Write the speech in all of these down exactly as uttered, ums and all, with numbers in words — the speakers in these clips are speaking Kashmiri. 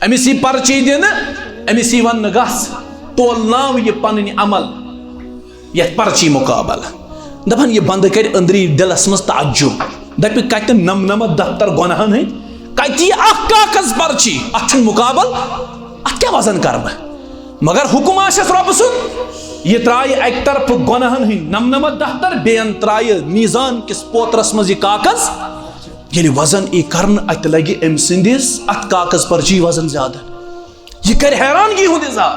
أمِس یی پرچی دِنہٕ، أمِس یی وننہٕ، "گژھ، تولناو یہِ پنٕنۍ عمل یتھ پرچی مقابل۔" دپان یہِ بندٕ کرِ أندری دِلس منٛز تعجب، دپہِ، "کتہِ نمنمتھ دفتر گۄناہن ہٕنٛدۍ، کتہِ یہِ اکھ کاغذ پرچی؟ اتھ چھُنہٕ مقابل، اتھ کیٛاہ وزن کرٕ بہٕ؟" مگر حکم آسٮ۪س رۄبہٕ سُنٛد، یہِ ترایہِ اکہِ طرفہٕ گۄناہن ہٕنٛدۍ نمنمتھ دفتر، بیٚین ترایہِ میزان کِس پوترس منٛز یہِ کاغذ۔ ییٚلہِ وزن یی کرنہٕ، اتہِ لگہِ أمۍ سٕنٛدِس اتھ کاغذ پرچی وزن زیادٕ۔ یہِ کرِ حیرانگی ہُنٛد اظہار۔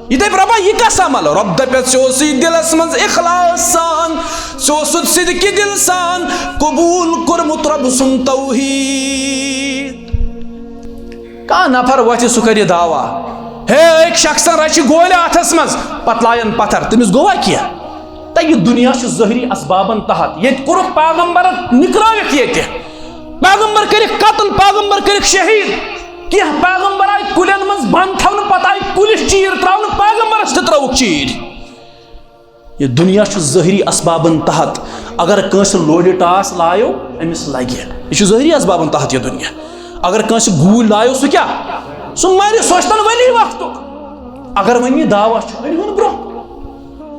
یہِ دپہِ، "رۄبا، یہِ کس عمل؟" رۄب دپٮ۪س، "ژےٚ اوسُے دِلس منٛز اخلاص سان، ژےٚ اوسُتھ صدقہِ دِل سان قبول کوٚرمُت رۄب سُنٛد توحید۔" کانٛہہ نفر وۄتھِ، سُہ کرِ دعویٰ، ہے، أکۍ شخصن رچہِ گولہِ اتھس منٛز، پتہٕ لایَن پتھر، تٔمِس گوٚوا کینٛہہ؟ تہٕ یہِ دُنیا چھُ ظٲہری اسبابن تحت۔ ییٚتہِ کوٚرُکھ پیغمبرن نِکرٲوِتھ ییٚتہِ۔ پیغمبر کٔرِکھ قتل، پیغمبر کٔرِکھ شہید۔ کینٛہہ پیغمبر آیہِ کُلٮ۪ن منٛز بند تھاونہٕ، پتہٕ آیہِ کُلِس چیٖر تراونہٕ، پیغمبرس تہِ ترٲوُکھ چیٖر۔ یہِ دُنیا چھُ ظٲہری اسبابن تحت۔ اگر کٲنٛسہِ لورِ ٹاس لایو، أمِس لگہِ۔ یہِ چھُ ظٲہری اسبابن تحت یہِ دُنیا۔ اگر کٲنٛسہِ گوٗلۍ لایو، سُہ کیٛاہ؟ سُہ مرِ، سُہ ٲسۍتن ولی وقتُک۔ اگر وۄنۍ یہِ دعویٰ چھُ، وۄنۍ ہُن برٛونٛہہ۔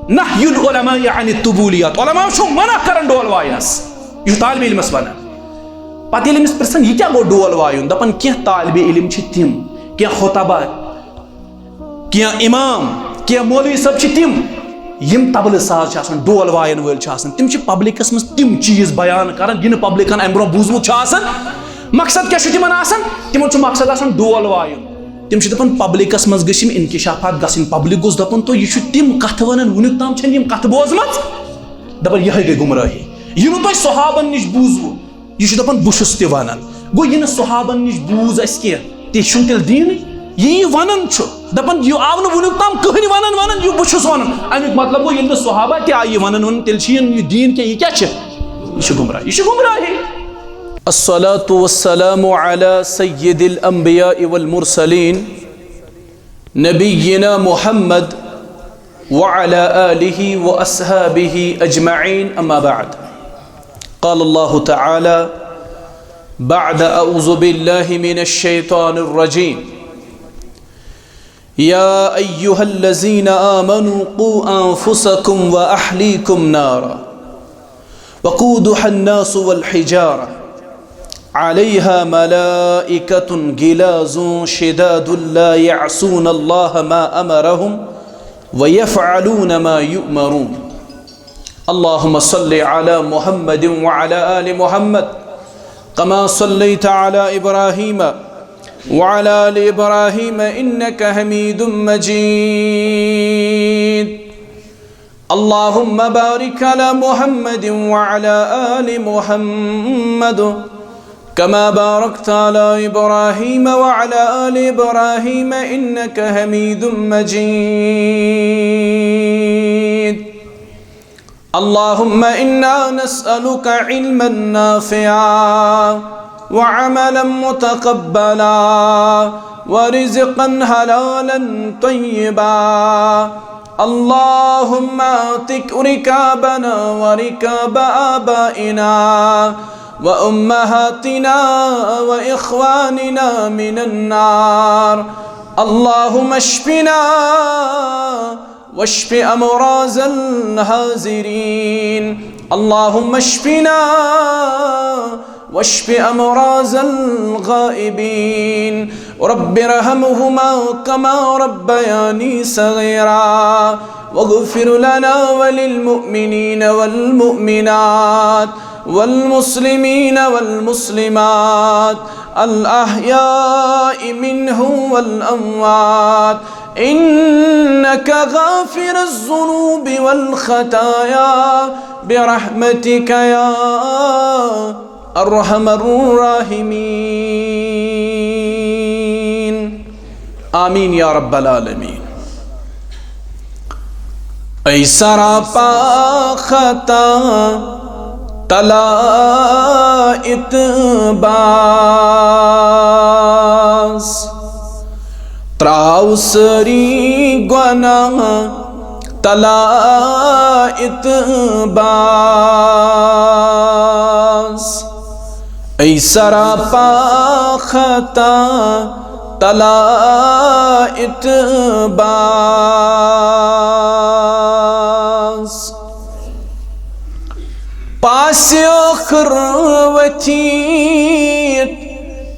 نہی العلماء عن الطبولیات، علماء چھُ منع کران ڈول واینس۔ یہِ چھُ طالب علمس ونان۔ پتہٕ ییٚلہِ أمِس پرژھان، "یہِ کیٛاہ گوٚو ڈول وایُن؟" دپان، کینٛہہ طالب علم چھِ تِم، کینٛہہ خطبہ، کینٛہہ امام، کینٛہہ مولوی صٲب چھِ تِم، یِم طبلہٕ ساز چھِ آسان، ڈول وایَن وٲلۍ چھِ آسان، تِم چھِ پبلکس منٛز تِم چیٖز بیان کران، یہِ نہٕ پبلکن امہِ برونٛہہ بوٗزمُت چھُ آسان۔ مقصد کیٛاہ چھُ تِمن آسان؟ تِمن چھُ مقصد آسان ڈول وایُن۔ تِم چھِ دپان، پبلکس منٛز گٔژھ یِم انکشافات گژھٕنۍ، پبلک گوٚژھ دپُن، تو یہِ چھُ تِم کتھٕ ونان، وُنیُک تام چھنہٕ یِم کتھٕ بوزمژ۔ دپان، یِہے گٔے گمراہی، یہِ نہٕ تۄہہِ صحابن نِش بوٗزوٕ۔ یہِ چھُ دپان، بہٕ چھُس تہِ ونان۔ گوٚو، یہِ نہٕ صحابن نِش بوٗز اَسہِ کینٛہہ، تہِ چھُنہٕ تیٚلہِ دیٖنٕے۔ یہِ یہِ ونان چھُ، دپان، یہِ آو نہٕ وُنیُک تام کٕہٕنۍ ونان ونان، یہِ بہٕ چھُس ونان۔ امیُک مطلب گوٚو، ییٚلہِ نہٕ صحابہ تہِ آیہِ ونان ونان، تیٚلہِ چھُ یہِ، یہِ دیٖن کینٛہہ، یہِ کیٛاہ چھِ؟ یہِ چھُ گمراہ، یہِ چھُ گمراہی۔ الصلاة والسلام على سيد الأنبياء والمرسلين نبينا محمد وعلى آله وأصحابه أجمعين، أما بعد. قال الله تعالى بعد أعوذ بالله من الشيطان الرجيم. يا أيها الذين آمنوا قوا أنفسكم وأهليكم نارا وقودها الناس والحجارة عليها ملائكة غلاظ شداد لا يعصون الله ما أمرهم ويفعلون ما يؤمرون. اللهم صل على محمد وعلى آل محمد كما صليت على إبراهيم وعلى آل إبراهيم إنك حميد مجيد. اللهم بارك على محمد وعلى آل محمد كما باركت على إبراهيم وعلى آل إبراهيم إنك حميد مجيد. اللهم إنا نسألك علما نافعا وعملا متقبلا ورزقا حلالا طيبا. اللهم اعتق رقابنا ورقاب آبائنا وأمهاتنا وإخواننا من النار. اللهم اشفنا واشف أمراض الحاضرين. اللهم اشفنا واشف أمراض الغائبين. رب ارحمهما كما ربياني صغيرا. واغفر لنا وللمؤمنين والمؤمنات والمسلمين والمسلمات الأحياء منهم والأموات إنك غافر الذنوب والخطايا برحمتك يا أرحم الراحمين. آمين يا رب العالمين. أي سراپا خطا تلا اتباس، تراو سٲری گۄناہ تلا اتباس۔ أي سراپا خطا طلعت باز۔ پاس ٲخر ؤتھِتھ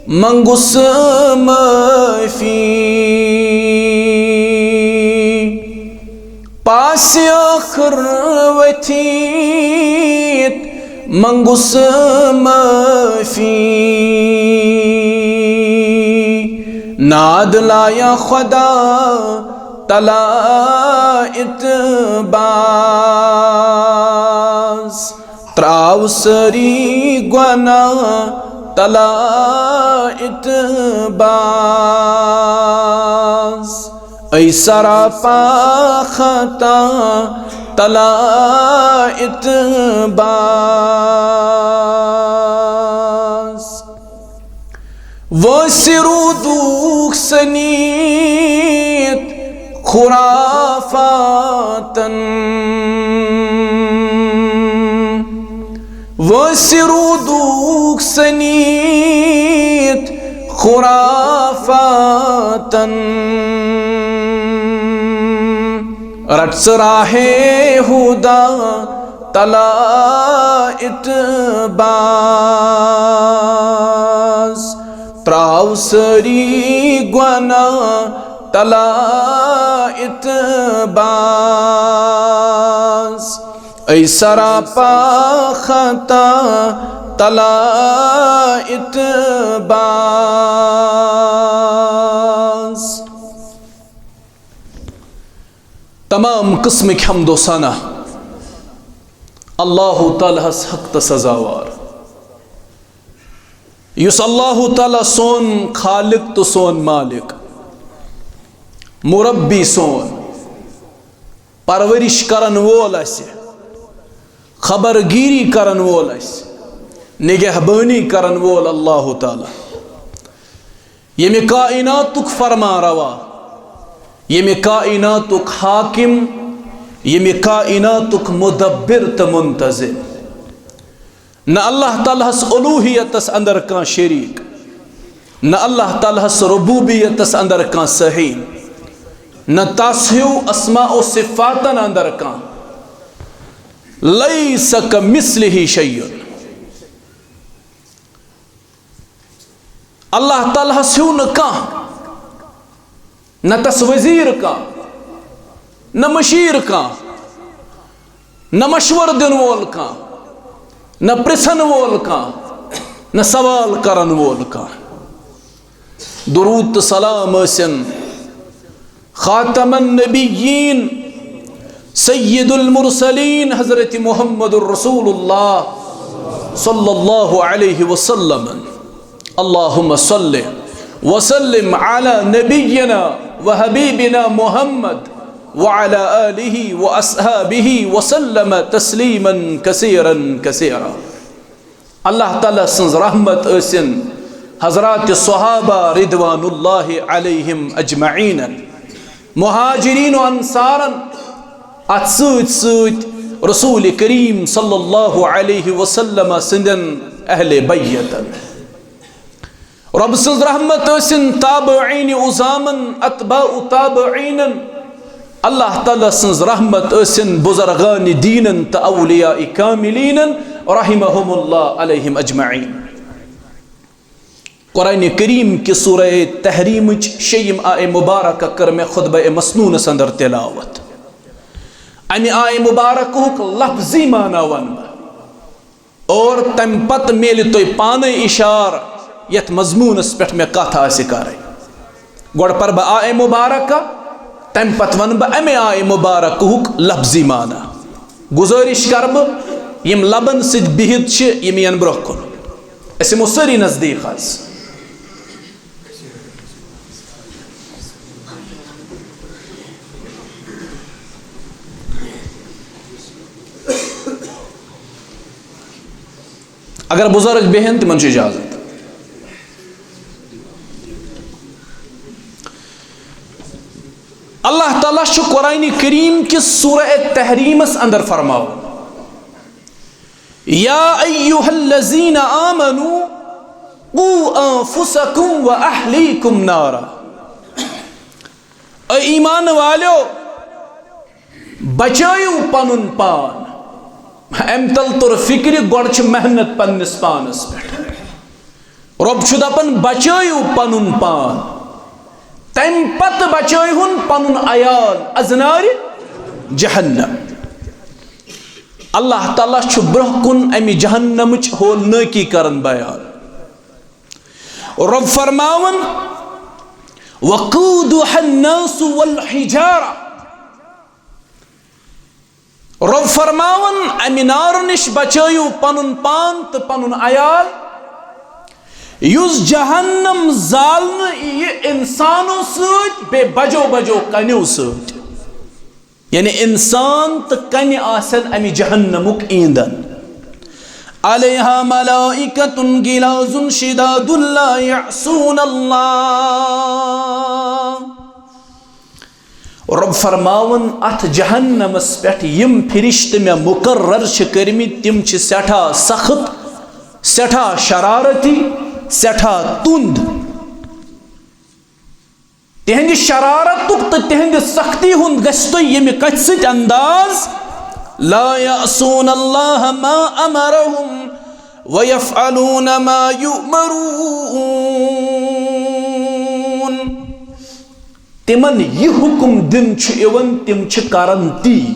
منٛگُس معٲفی۔ پاس ٲخر ؤتھِتھ منٛگُس معٲفی۔ ناد لایا خدا طلعت باز۔ تراو سٲری گۄناہ طلعت باز۔ اے سراپا خطا طلعت باز۔ وٲنٛسہِ روٗدُکھ سٔنِتھ خُرافاتن۔ وٲنٛسہِ روٗدُکھ سٔنِتھ خُرافاتن۔ رَٹ ژٕ راہے ہُدا طلعت باز۔ تراو سٲری گۄناہ طلعت باز۔ اے سراپا خطا طلعت باز۔ تمام قسمٕکۍ حمد و ثنا اللہ تعالیٰ ہس حق تہٕ سزاوار، یُس اللہ تعالیٰ سون خالق تہٕ سون مالک، مربی سون، پرورش کرن وول اسہِ، خبرگیری کرن وول اسہِ، نگہبانی کرن وول اللہ تعالیٰ، ییٚمہِ کائناتُک فرمان روا، ییٚمہِ کائناتُک حاکم، ییٚمہِ کائناتُک مدبر تہٕ منتظم۔ نہ اللہ تعالیٰ ہس الوہیتس اندر کانٛہہ شریک، نہ اللہ تعالیٰ ہس ربوبیتس اندر کانٛہہ صحیح، نہ تس ہیو اسماء و صفاتن اندر کانٛہہ۔ لیس کمثلہ شیء۔ اللہ تعالیٰ ہس ہیو نہٕ کانٛہہ، نہ تس وزیر کانٛہہ، نہ مشیر کانٛہہ، نہ مشورٕ دِن وول کانٛہہ، نہ پرژھن وول کانٛہہ، نہ سوال کرن وول کانٛہہ۔ درود تہٕ سلام ٲسِن خاتم النبیین، سید المرسلین، حضرت محمد الرسول اللہ صلی اللہ علیہ وسلم۔ اللهم صل وسلم على نبينا وحبيبنا محمد وعلى آله وأصحابه وسلم تسليما كثيرا كثيرا۔ اللہ تعالیٰ سٕنٛز رحمت ٲسِن حضرات صحابہ رضوان اللہ علیہم اجمعین، مہاجرین و انصارن، اتھ سۭتۍ سۭتۍ رسول کریم صلی اللہ علیہ وسلم سٕنٛدٮ۪ن اہل بیتن۔ رۄب سٕنٛز رحمت ٲسِن تابعین عظامن، اتباع تابعینن۔ اللہ تعالیٰ سٕنٛز رحمت ٲسِن بزرگان دینن تہٕ اولیاء کاملینن رحمہم اللہ علیہم اجمعین۔ قرآن کریم کہِ سورہ تحریمٕچ شیٚیِم آیہ مبارکہ کٔر مےٚ خطبہ مسنونس اندر تلاوت۔ امہِ آیہ مبارکہُک لفظی معنی ونہٕ بہٕ۔ اور تمہِ پتہٕ میلہِ تۄہہِ پانے اشارٕ یتھ مضمونس پٮ۪ٹھ مےٚ کتھ آسہِ کرٕنۍ۔ گۄڈٕ پرٕ بہٕ آیہ مبارکہ، تمہِ پتہٕ ونہٕ بہٕ امہِ آیہ مبارکہُک لفظی معنی۔ گزٲرش کرٕ بہٕ، یِم لبن سۭتۍ بِہِتھ چھِ، یِم یِن برونٛہہ کُن۔ أسۍ یِمو سٲری نزدیٖک حظ۔ اگر بزرگ بیہن، تمن چھُ اجازت۔ اللہ تعالیٰ چھُ قرآن کریم کِس سورہ تحریمس اندر فرماوان، یا ایھا الذین آمنوا قوا انفسکم و اہلیکم نارا۔ اے ایمان والیو، بچٲیِو پنُن پان۔ امہِ تل توٚر فکرِ، گۄڈٕ چھِ محنت پننِس پانس پٮ۪ٹھ۔ رۄب چھُ دپان، بچٲیِو پنُن پان، تمہِ پتہٕ بچٲیہُن پنُن عیال از نارِ جہنم۔ اللہ تعالیٰ چھُ برونٛہہ کُن امہِ جہنمٕچ ہولنٲکی کران بیان۔ رۄب فرماوان، وقودها الناس والحجارہ۔ رۄب فرماوان، امہِ نارٕ نِش بچٲیِو پنُن پان تہٕ پنُن عیال، یُس جہنم زالنہٕ یِیہِ انسانو سۭتۍ، بیٚیہِ بجو بجو کنیو سۭتۍ۔ یعنی انسان تہٕ کنہِ آسن امہِ جہنمُک ایندن۔ علیہا ملائکۃ غلاظ شداد لا یعصون اللہ۔ رۄب فرماوان، اتھ جہنمس پٮ۪ٹھ یِم فرشتہٕ مےٚ مقرر چھِ کٔرمٕتۍ، تِم چھِ سٮ۪ٹھاہ سخت، سٮ۪ٹھاہ شرارتی، سٮ۪ٹھاہ تُند۔ تِہنٛدِ شرارتُک تہٕ تِہنٛدِ سختی ہُنٛد گژھِ تۄہہِ ییٚمہِ کتھِ سۭتۍ انداز، لا یعصون اللہ ما امرہم ویفعلون ما یؤمرون۔ تِمن یہِ حکم دِنہٕ چھُ یِوان، تِم چھِ کران تی،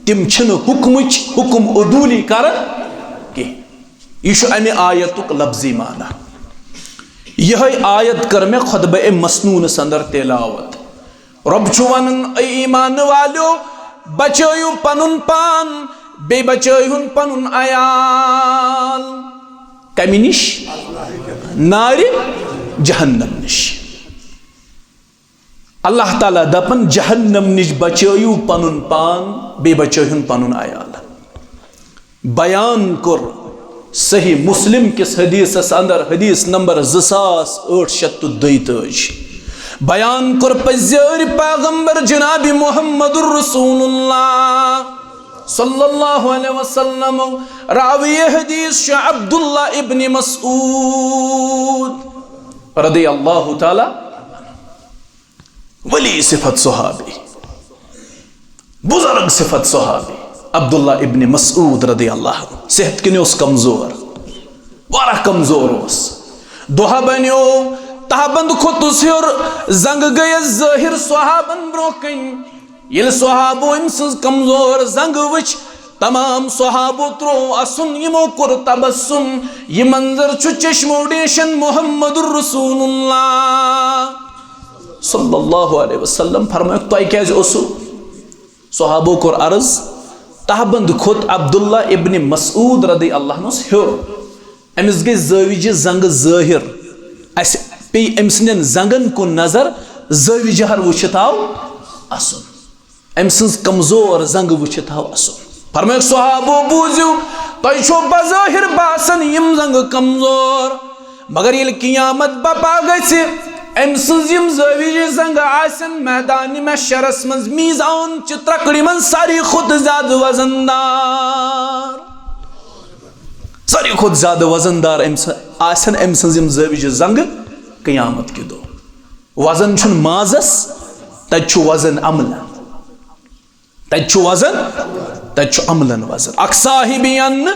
تِم چھِنہٕ حکمٕچ حکم عدولی کران کینٛہہ۔ یہِ چھُ امہِ آیتُک لفظی معنی۔ یِہے آیت کٔر مےٚ خطبہ مسنونس اندر تلاوت۔ رۄب چھُ ونان، اے ایمان والیو، بچٲیِو پنُن پان، بیٚیہِ بچٲیہُن پنُن عیال۔ کمہِ نِش؟ نارِ جہنم نِش۔ اللہ تعالیٰ دپان، جہنم نِش بچٲیِو پنُن پان، بیٚیہِ بچٲیہُن پنُن عیال۔ بیان کوٚر صحیح مسلم کِس حدیثس اندر، حدیث نمبر زٕ ساس ٲٹھ شیٚتھ تہٕ دۄیہِ تٲجی۔ بیان کوٚر پزیٲرۍ پیغمبر جناب محمد رسول اللہ صلی اللہ علیہ وسلم۔ راوی حدیث چھُ عبداللہ ابن مسعود رضی اللہ تعالیٰ، ولی صفت صحابی، بزرگ صفت صحابی عبداللہ ابن مسعود رضی اللہ عنہ۔ صحت کِنۍ اوس کمزور، واریاہ کمزور اوس۔ دۄہ بنیو، تہبند کھوٚتُس ہیوٚر، زنگہٕ گٔیس ظٲہر صحابن برونٛہہ کنۍ۔ ییٚلہِ صحابو أمۍ سٕنٛز کمزور زنگہٕ وٕچھ، تمام صحابو تروو اسُن، یِمو کوٚر تبسم۔ یہِ منظر چھُ چشمو ڈیشن محمد رسول اللہ صلی اللہ علیہ وسلم۔ فرمٲیُکھ، تۄہہِ کیازِ اوسوٕ؟ صحابو کوٚر عرض، تہبند کھوٚت عبداللہ ابن مسعود رضی اللہ عنہس ہیوٚر، أمِس گٔے زٲوِجہِ زنگہٕ ظٲہر، اسہِ پیٚیہِ أمۍ سٕنٛدٮ۪ن زنگن کُن نظر، زٲوِجہِ ہر وٕچھِتھ آو اسُن، أمۍ سٕنٛز کمزور زنگہٕ وٕچھِتھ آو اسُن۔ فرمٲیُکھ صحابو، بوٗزِو، تۄہہِ چھو بظٲہر باسان یِم زنگہٕ کمزور، مگر ییٚلہِ قیامت بپا گژھِ، أمۍ سٕنٛز یِم زٲوِجہِ زنگہٕ آسن میدانِ محشرس منٛز میزان چہِ ترکڑِ منٛز ساروی کھۄتہٕ زیادٕ وزن دار، ساروی کھۄتہٕ زیادٕ وزن دار أمۍ سٕنٛز آسن أمۍ سٕنٛز یِم زٲوِجہِ زنگہٕ قیامت کہِ دۄہ۔ وزن چھُنہٕ مازس، تتہِ چھُ وزن عملن۔ تتہِ چھُ وزن، تتہِ چھُ عملن وزن۔ اکھ صاحبی انہٕ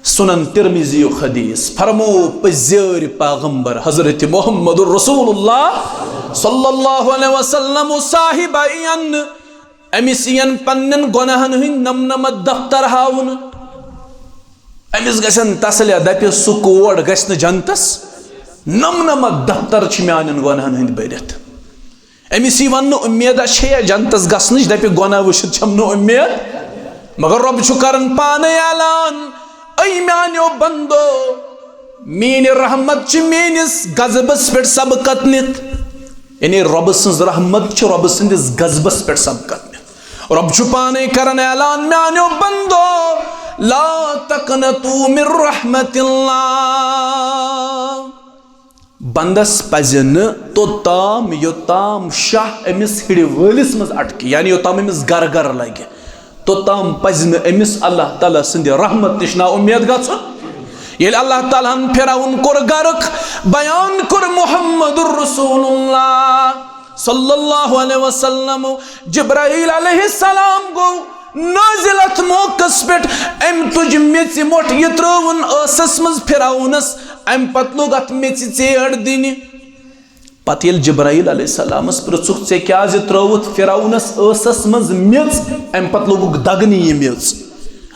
سنن ترمذیُک حدیث، فرمو پزیٲرۍ پیغمبر حضرت محمد رسول اللہ صلی اللہ علیہ وسلم، صاحبہ یی انہٕ، أمِس یِین پننٮ۪ن گۄناہن ہٕنٛدۍ نمنمتھ دفتر ہاونہٕ۔ أمِس گژھن تسلیہ، دپہِ سُہ کوڑ گژھِ نہٕ جنتس، نمنمتھ دفتر چھِ میانٮ۪ن گۄناہن ہٕنٛدۍ بٔرِتھ۔ أمِس یی وننہٕ، اُمیدا چھےٚ یا جنتس گژھنٕچ؟ دپہِ، گۄناہ وٕچھِتھ چھم نہٕ اُمید۔ مگر رۄب چھُ کران پانے اعلان، اے میانیو بندو، میٲنۍ رحمت چھِ میٲنِس غضبس پٮ۪ٹھ سبقت نِتھ۔ یعنی رۄبہٕ سٕنٛز رحمت چھِ رۄبہٕ سٕنٛدِس غضبس پٮ۪ٹھ سبقت نِتھ۔ رۄب چھُ پانے کران اعلان، میانیو بندو، لا تقنطوا من رحمت اللہ۔ بندس پزِ نہٕ توٚتام، یوٚتام شاہ أمِس ہِڑِ وٲلِس منٛز اٹکہِ، یعنی یوٚتام أمِس گر گر لگہِ، توٚتام پزِ نہٕ أمِس اللہ تعالیٰ سٕنٛدِ رحمت نِش نا اُمید گژھُن۔ ییٚلہِ اللہ تعالیٰ ہن فرعون کوٚر غرق، بیان کوٚر محمد رسول اللہ صلی اللہ علیہ وسلم، جبرائیل علیہ السلام گوٚو نٲزِل اتھ موقعس پٮ۪ٹھ۔ أمۍ تُج میٚژِ مۄٹھ، یہِ ترٲوٕن ٲسس منٛز فرعونس۔ امہِ پتہٕ لوٚگ اتھ میٚژِ ژیٹھ دِنہِ۔ پتہٕ ییٚلہِ جبرائیل علیہ السلامس پرٛژھُکھ، "ژےٚ کیازِ ترٲوٕتھ فرعونس ٲسس منٛز میٚژ؟" امہِ پتہٕ لوٚگُکھ دگنہِ یہِ میٚژ۔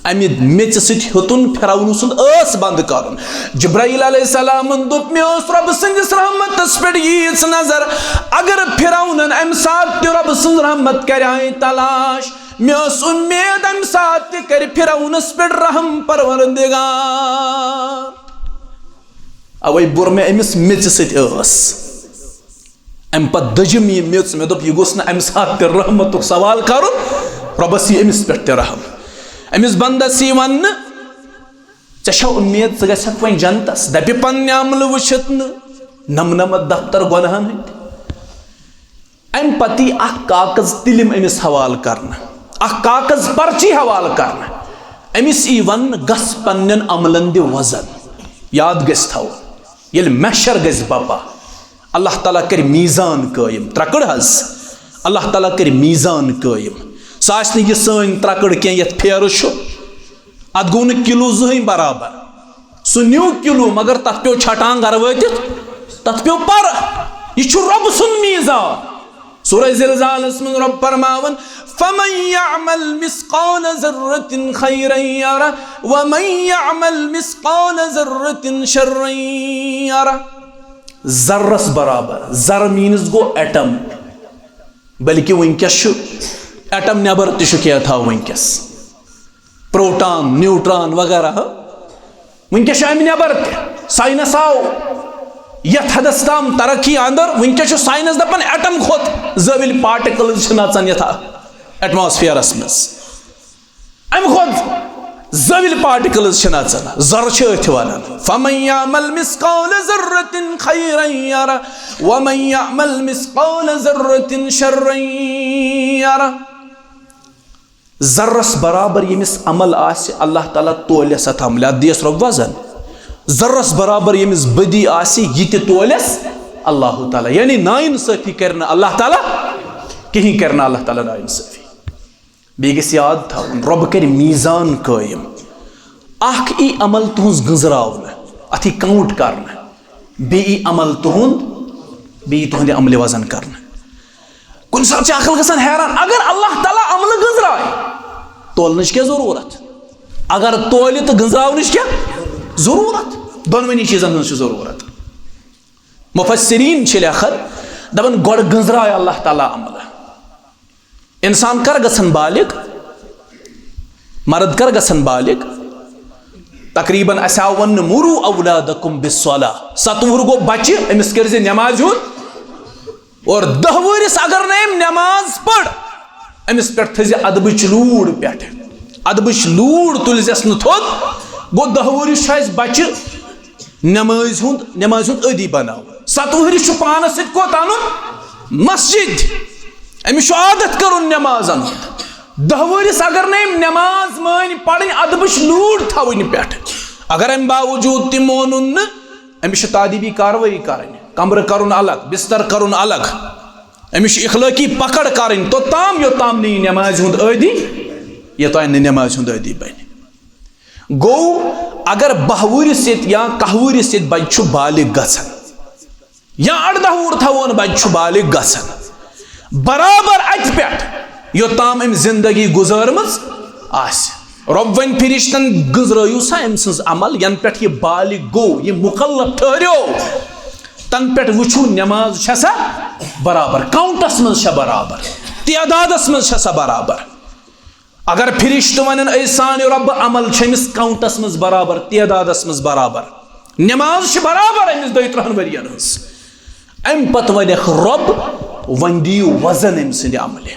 امہِ میٚژِ سۭتۍ ہیوٚتُن فرعون سُنٛد ٲس بنٛد کرُن۔ جبرائیل علیہ السلامن دوٚپ، "مےٚ ٲس رۄبہٕ سٕنٛدِس رحمتس پٮ۪ٹھ ییٖژ نظر، اگر فرعونن امہِ ساتہٕ تہِ رۄبہٕ سٕنٛز رحمت کرِ ہاے تلاش، مےٚ ٲس اُمید امہِ ساتہٕ تہِ کرِ فرعونس پٮ۪ٹھ رحم پروردگار۔" اوے بوٚر مےٚ أمِس میٚژِ سۭتۍ ٲس۔ امہِ پتہٕ دٔجِم یہِ میٚژ، مےٚ دوٚپ، یہِ گوٚژھ نہٕ امہِ ساتہٕ تہِ رحمتُک سوال کرُن، رۄبس یی أمِس پٮ۪ٹھ تہِ رحم۔ أمِس بندس یی وننہٕ، "ژےٚ چھا اُمید ژٕ گژھکھ وۄنۍ جنتس؟" دپہِ، "پننہِ عملہٕ وٕچھِتھ نہٕ، نمنمتھ دفتر گۄنہن ہٕنٛدۍ۔" امہِ پتہٕ یی اکھ کاغذ تِلِم أمِس حوالہٕ کرنہٕ، اکھ کاغذ پرچی حوالہٕ کرنہٕ۔ أمِس یی وننہٕ، "گژھ پننٮ۪ن عملن دِ وزن۔" یاد گژھِ تھاوُن، ییٚلہِ محشر گژھِ بپا، اللہ تعالیٰ کرِ میزان قٲیِم۔ ترکڑ حظ، اللہ تعالیٰ کرِ میزان قٲیِم۔ سۄ آسہِ نہٕ یہِ سٲنۍ ترکڑ کینٛہہ یتھ پھیرٕ چھُ۔ اتھ گوٚو نہٕ کِلوٗ زٕہٕنۍ برابر۔ سُہ نیوٗ کِلوٗ، مگر تتھ پیوٚو چھٹان گرٕ وٲتِتھ، تتھ پیوٚو پرٕ۔ یہِ چھُ رۄبہٕ سُنٛد میزان۔ سورہ زلزالس منٛز رۄب فرماوان، "فمن يعمل مثقال ذرة خيرا يره ومن يعمل مثقال ذرة شرا يره۔" ذرس برابر، ذرٕ میٖنٕز گوٚو ایٹم، بلکہِ وٕنکیٚس چھُ ایٹم نٮ۪بر تہِ چھُ کینٛہہ تھاو وٕنکیٚس، پروٹان، نیوٹران وغیرہ۔ وٕنکیٚس چھُ امہِ نٮ۪بر تہِ۔ ساینس آو یتھ حدس تام ترقی اندر، وٕنکیٚس چھُ ساینس دپان ایٹم کھۄتہٕ زٲوِلۍ پارٹیکلز چھِ نژان یتھ ایٹماسفیئرس منٛز۔ امہِ کھۄتہٕ زٲوِلۍ پارٹیکلز چھِ نژان، ذرٕ چھِ أتھۍ ونان۔ فمن يعمل مثقال ذرة خيرا يره ومن يعمل مثقال ذرة شرا يره۔ ذرس برابر ییٚمِس عمل آسہِ، اللہ تعالیٰ تولٮ۪س اتھ عملہِ، اتھ دِیس رۄب وزن۔ ذرس برابر ییٚمِس بدی آسہِ، یہِ تہِ تولٮ۪س اللہ تعالیٰ۔ یعنی ناانصٲفی کرِ نہٕ اللہ تعالیٰ کِہیٖنۍ، کرِ نہٕ اللہ تعالیٰ ناانصٲفی۔ بیٚیہِ گژھِ یاد تھاوُن، رۄب کرِ میزان قٲیِم۔ اکھ یی عمل تُہنٛز گٔنزراونہٕ، اتھ یی کاونٹ کرنہٕ۔ بیٚیہِ یی عمل تُہُنٛد، بیٚیہِ یی تُہنٛدِ عملہِ وزن کرنہٕ۔ کُنہِ ساتہٕ چھِ عقل گژھان حیران، اگر اللہ تعالیٰ عملہٕ گٔنزرایہِ، تولنٕچ کیٛاہ ضروٗرت؟ اگر تولہِ تہٕ گٔنزراونٕچ کیٛاہ ضروٗرت؟ دۄنوٕنی چیٖزن ہٕنٛز چھِ ضروٗرت۔ مفسرین چھِ لیکھان، دپان، گۄڈٕ گٔنزرایہِ اللہ تعالیٰ عملہٕ۔ انسان کر گژھن بالغ؟ مرد کر گژھن بالغ؟ تقریباً اسہِ آو وننہٕ، "مروا اولادکم بالصلاۃ"۔ ستہٕ وُہُر گوٚو بچہِ، أمِس کٔرۍ زِ نمازِ ہُنٛد۔ اور دَہ وُہرِس اگر نہٕ أمۍ نماز پٔر، أمِس پٮ۪ٹھ تھٲے زِ ادبٕچ لوٗر پٮ۪ٹھ۔ ادبٕچ لوٗر تُلۍ زٮ۪س نہٕ تھوٚد۔ گوٚو، دَہ وُہرِس چھُ اسہِ بچہِ نمازِ ہُنٛد، نمازِ ہُنٛد عٲدی بناوُن۔ ستہٕ وُہرِس چھُ پانس سۭتۍ کوٚت انُن؟ مسجد۔ أمِس چھُ عادت کرُن نمازن ہُنٛد۔ دَہ وُہرِس اگر نہٕ أمۍ نماز مٲنۍ پرٕنۍ، ادبٕچ لوٗر تھاوٕنۍ پٮ۪ٹھ، اگر امہِ باوجوٗد تہِ مونُن نہٕ، أمِس چھِ تادیبی کاروٲیی کرٕنۍ، کمرٕ کرُن الگ، بستر کرُن الگ، أمِس چھِ اخلٲقی پکڑ کرٕنۍ، توٚتام یوٚتام نہٕ یہِ نمازِ ہُنٛد عٲدی، یوٚتام نہٕ نمازِ ہُنٛد عٲدی بنہِ۔ گوٚو، اگر بَہہ وُہرِس سۭتۍ یا کاہ وُہرِس سۭتۍ بچہِ چھُ بالغ گژھان، یا اَرداہ وُہُر تھاوون بچہِ چھُ بالغ گژھان، برابر اتہِ پٮ۪ٹھ یوٚتام أمۍ زندگی گُزٲرمٕژ آسہِ۔ رۄب وَنہِ فرشتن، "گٔنزرٲیِو سا أمۍ سٕنٛز عمل، ینہٕ پٮ۪ٹھ یہِ بالغ گوٚو، یہِ مُکلف ٹھٔہریو، تنہٕ پٮ۪ٹھ وٕچھِو نماز چھےٚ سا برابر، کاونٹس منٛز چھےٚ برابر، تعدادس منٛز چھےٚ سا برابر۔" اگر فرشتہٕ ونن، "اے سانہِ رۄبہٕ، عمل چھِ أمِس کاونٹس منٛز برابر، تعدادس منٛز برابر، نماز چھِ برابر أمِس دۄیہِ ترٕٛہن ؤرین ہٕنٛز۔" امہِ پتہٕ ونکھ رۄب، "وۄنۍ دِیِو وزن أمۍ سٕنٛدِ عملہِ۔"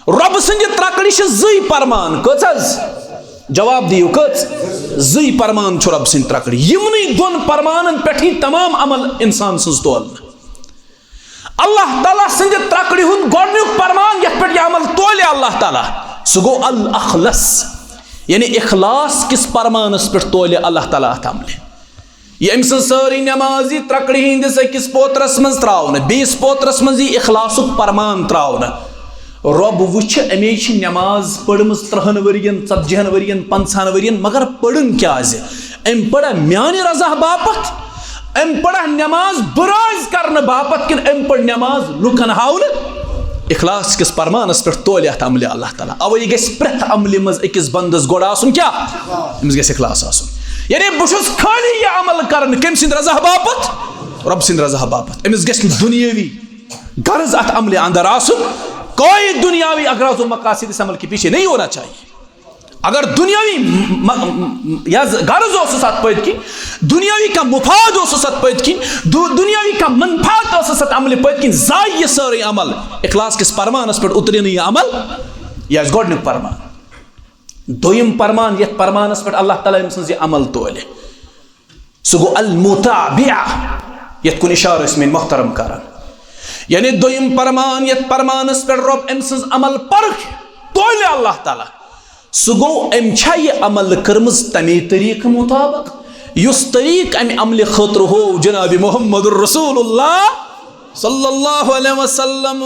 رۄب سٕنٛدِ ترکڑِ چھِ زٕے پرمان، کٔژ حظ؟ جواب دِیِو، کٔژ؟ زٕے پرمان چھُ رۄب سٕنٛدِ ترکڑِ۔ یِمنٕے دۄن پرمانن پٮ۪ٹھ یی تمام عمل انسان سٕنٛز تولنہٕ۔ اللہ تعالیٰ سٕنٛدِ ترکڑِ ہُنٛد گۄڈنیُک پرمان، یتھ پٮ۪ٹھ یہِ عمل تولہِ اللہ تعالیٰ، سُہ گوٚو الاخلص، یعنی اخلاص کِس پرمانس پٮ۪ٹھ تولہِ اللہ تعالیٰ اتھ عملہِ۔ یہِ أمۍ سٕنٛز سٲرٕے نٮ۪ماز یی ترٛکڑِ ہٕنٛدِس أکِس پوترس منٛز ترٛاونہٕ، بیٚیِس پوترس منٛز یی اخلاصُک پرمان ترٛاونہٕ۔ رۄب وٕچھِ، أمۍ چھِ نٮ۪ماز پٔرمٕژ ترٛہَن ؤرین، ژتجی ہن ؤرین، پنٛژاہن ؤرین، مگر پٔرٕن کیٛازِ؟ أمۍ پٔرا میانہِ رضا باپتھ؟ أمۍ پٔرا نٮ۪ماز بُراز کرنہٕ باپتھ کِنہٕ أمۍ پٔر نٮ۪ماز لُکن ہاونہٕ؟ اخلاص کِس پرمانس پٮ۪ٹھ تولہِ اتھ عملہِ اللہ تعالیٰ۔ اوے گژھِ پرٛٮ۪تھ عملہِ منٛز أکِس بندس گۄڈٕ آسُن کیٛاہ؟ أمِس گژھِ اخلاص آسُن۔ یعنی بہٕ چھُس خٲلی یہِ عمل کران کٔمۍ سٕنٛدِ رضا باپتھ؟ رۄب سٕنٛدِ رضا باپتھ۔ أمِس گژھِ نہٕ دُنیٲوی غرض اتھ عملہِ اندر آسُن۔ کوئی دنیاوی اغراض و مقاصد اس عمل کے پیچھے نہیں ہونا چاہیے۔ اگر دنیاوی م-، م-، م-، یہِ حظ غرض اوسُس اتھ پٔتۍ کِنۍ، دنیاوی کانٛہہ مفاد اوسُس اتھ پٔتۍ کِنۍ، دُ-، دنیاوی کانٛہہ منفعت ٲسٕس اتھ عملہِ پٔتۍ کِنۍ، زایہِ یہِ سٲرٕے عمل۔ اخلاص کِس پرمانس پٮ۪ٹھ اُترِ نہٕ یہِ عمل۔ یہِ آسہِ گۄڈٕنیُک پرمان۔ دوٚیِم پرمان، یتھ پرمانس پٮ۪ٹھ اللہ تعالیٰ أمۍ سٕنٛز یہِ عمل تولہِ، سُہ گوٚو المتابعہ، یتھ کُن اشارٕ ٲسۍ میٲنۍ محترم کران۔ یعنی دوٚیِم پرمان، یتھ پرمانس پٮ۪ٹھ رۄب أمۍ سٕنٛز عمل پرکھ تولہِ اللہ تعالیٰ، سُہ گوٚو، أمۍ چھا یہِ عمل کٔرمٕژ تمے طریٖقہٕ مطابق، یُس طریٖقہٕ امہِ عملہِ خٲطرٕ ہوو جناب محمد رسول اللہ صلی اللہ علیہ وسلم؟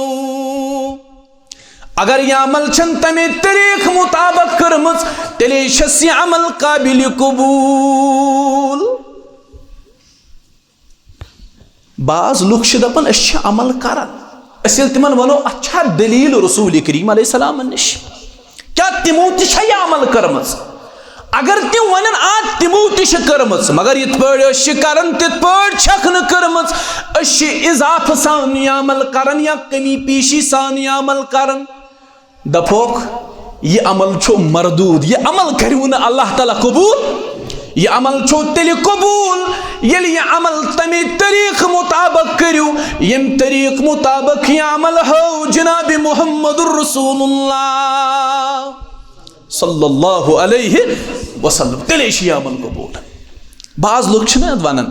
اگر یہِ عمل چھَنہٕ تمے طریٖقہٕ مطابق کٔرمٕژ، تیٚلے چھَس یہِ عمل قابل قبول۔ بعض لُکھ چھِ دَپان، أسۍ چھِ عمل کران۔ أسۍ ییٚلہِ تِمن وَنو، اَتھ چھا دٔلیٖل رسول کریم علیہ السلامن نِش؟ کیٛاہ تِمو تہِ چھا یہِ عمل کٔرمٕژ؟ اگر تِم وَنن، آ، تِمو تہِ چھِ کٔرمٕژ، مگر یِتھ پٲٹھۍ أسۍ چھِ کران، تِتھ پٲٹھۍ چھَکھ نہٕ کٔرمٕژ۔ أسۍ چھِ اضافہٕ سان یہِ عمل کران یا کمی پیشی سان یہِ عمل کران۔ دپوک، یہِ عمل چھُ مردود، یہِ عمل کٔرِو نہٕ اللہ تعالیٰ قبول۔ یہِ عمل چھُ تیٚلہِ قبول، ییٚلہِ یہِ عمل تَمے طریٖقہٕ مُطابق کٔرِو، ییٚمہِ طریٖقہٕ مُطابق یہِ عمل ہٲو جناب محمد رسول اللہ صلی اللہ علیہ وسلم، تیٚلے چھُ یہِ عمل قبول۔ بعض لُکھ چھِنہٕ اَتھ وَنان،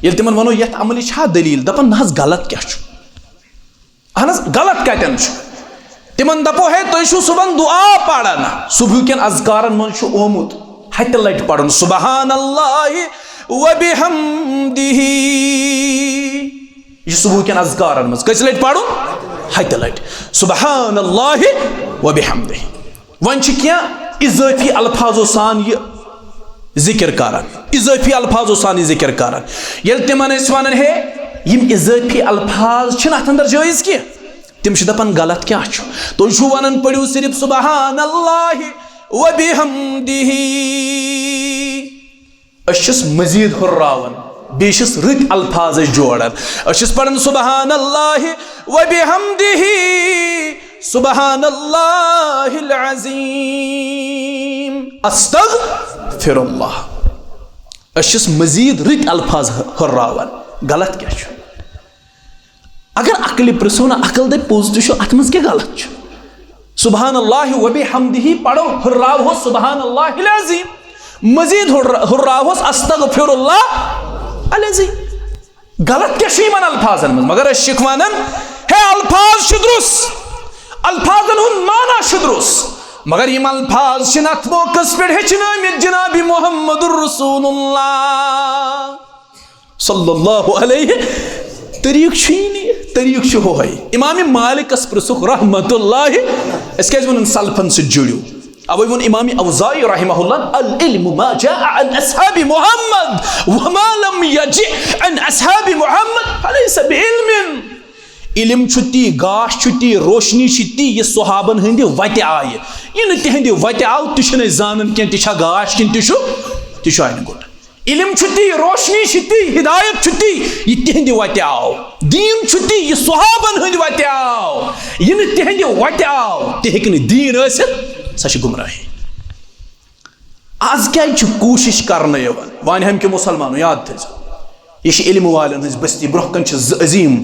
ییٚلہِ تِمن وَنو، یَتھ عملہِ چھا دٔلیٖل؟ دَپان، نہ حظ، غلط کیٛاہ چھُ؟ اہن حظ، غلط کتٮ۪ن چھُ؟ تِمن دپو، ہے، تُہۍ چھِو صُبحن دُعا پران، صُبحہٕ کٮ۪ن اذکارن منٛز چھُ آمُت ہتہِ لٹہِ پرُن، سبحان اللہ و بحمدہ۔ یہِ صُبحہٕ کٮ۪ن اذکارن منٛز کٔژِ لٹہِ پرُن؟ ہتہِ لٹہِ۔ سبحان اللہ و بحمدہ۔ وۄنۍ چھِ کینٛہہ اضٲفی الفاظو سان یہِ ذکر کران، اضٲفی الفاظو سان یہِ ذکر کران۔ ییٚلہِ تِمن أسۍ ونان، ہے، یِم اضٲفی الفاظ چھِنہٕ اتھ اندر جٲیز کینٛہہ، تِم چھِ دپان، غلط کیٛاہ چھُ؟ تُہۍ چھِو ونان، پٔرِو صرف سبحان اللہ و بحمدہ۔ أسۍ چھِس مزید ہُرراوان، بیٚیہِ چھِس رٕتۍ الفاظ أسۍ جوڑان۔ أسۍ چھِس پران سبحان اللہ و بحمدہ، سبحان اللہ العظیم، استغفر اللہ۔ أسۍ چھِس مزید رٕتۍ الفاظ ہُرراوان۔ غلط کیٛاہ چھُ؟ اگر عقلہِ پرژھو نا، عقل دپہِ، پوٚز تہِ چھُ، اتھ منٛز کیٛاہ غلط چھُ؟ سبحان اللہ و بحمدہ پرو، ہُرراوہوس سبحان اللہ العظیم، مزید ہُرر-، ہُرراوہوس استغفر اللہ العظیم۔ غلط کیٛاہ چھُ یِمن الفاظن منٛز؟ مگر أسۍ چھِکھ ونان، ہے، الفاظ چھِ درست، الفاظن ہُنٛد معنی چھُ درست، مگر یِم الفاظ چھِنہٕ اتھ موقعس پٮ۪ٹھ ہیٚچھنٲومٕتۍ جناب محمد رسول اللہ صلی اللہ علیہ۔ طریٖقہٕ چھُے نہٕ یہِ، طریٖقہٕ چھُ ہُہے۔ امام مالکس پرژھُکھ رحمت اللہ، أسۍ کیٛازِ وَنان سلفن سۭتۍ جُڑِو؟ اوے ووٚن امام اوزاعی رحمہ اللہ، العلم ما جاء عن اصحاب محمد وما لم يجئ عن اصحاب محمد فليس بعلم۔ علم چھُ تی، گاش چھُ تی، روشنی چھِ تی، یہِ صحابن ہٕنٛدِ وتہِ آیہِ۔ یہِ نہٕ تِہنٛدِ وتہِ آو، تہِ چھِنہٕ أسۍ زانان کینٛہہ، تہِ چھا گاش کِنہٕ تہِ چھُ، تہِ چھُ اَنہِ گوٚٹ۔ علم چھُ تی، روشنی چھِ تی، ہدایت چھُ تی، یہِ تِہنٛدِ وتہِ آو۔ دین چھُ تی، یہِ صحابن ہٕنٛدِ وتہِ آو۔ یہِ نہٕ تِہنٛدِ وتہِ آو، تہِ ہیٚکہِ نہٕ دین ٲسِتھ، سۄ چھِ گمراہی۔ از کیٛازِ چھِ کوٗشش کرنہٕ یِوان؟ وانہِ ہامہِ کیو مسلمانو، یاد تھٲیزیو، یہِ چھِ علم والٮ۪ن ہٕنٛز بستی۔ برونٛہہ کنہِ چھِ زٕ عظیم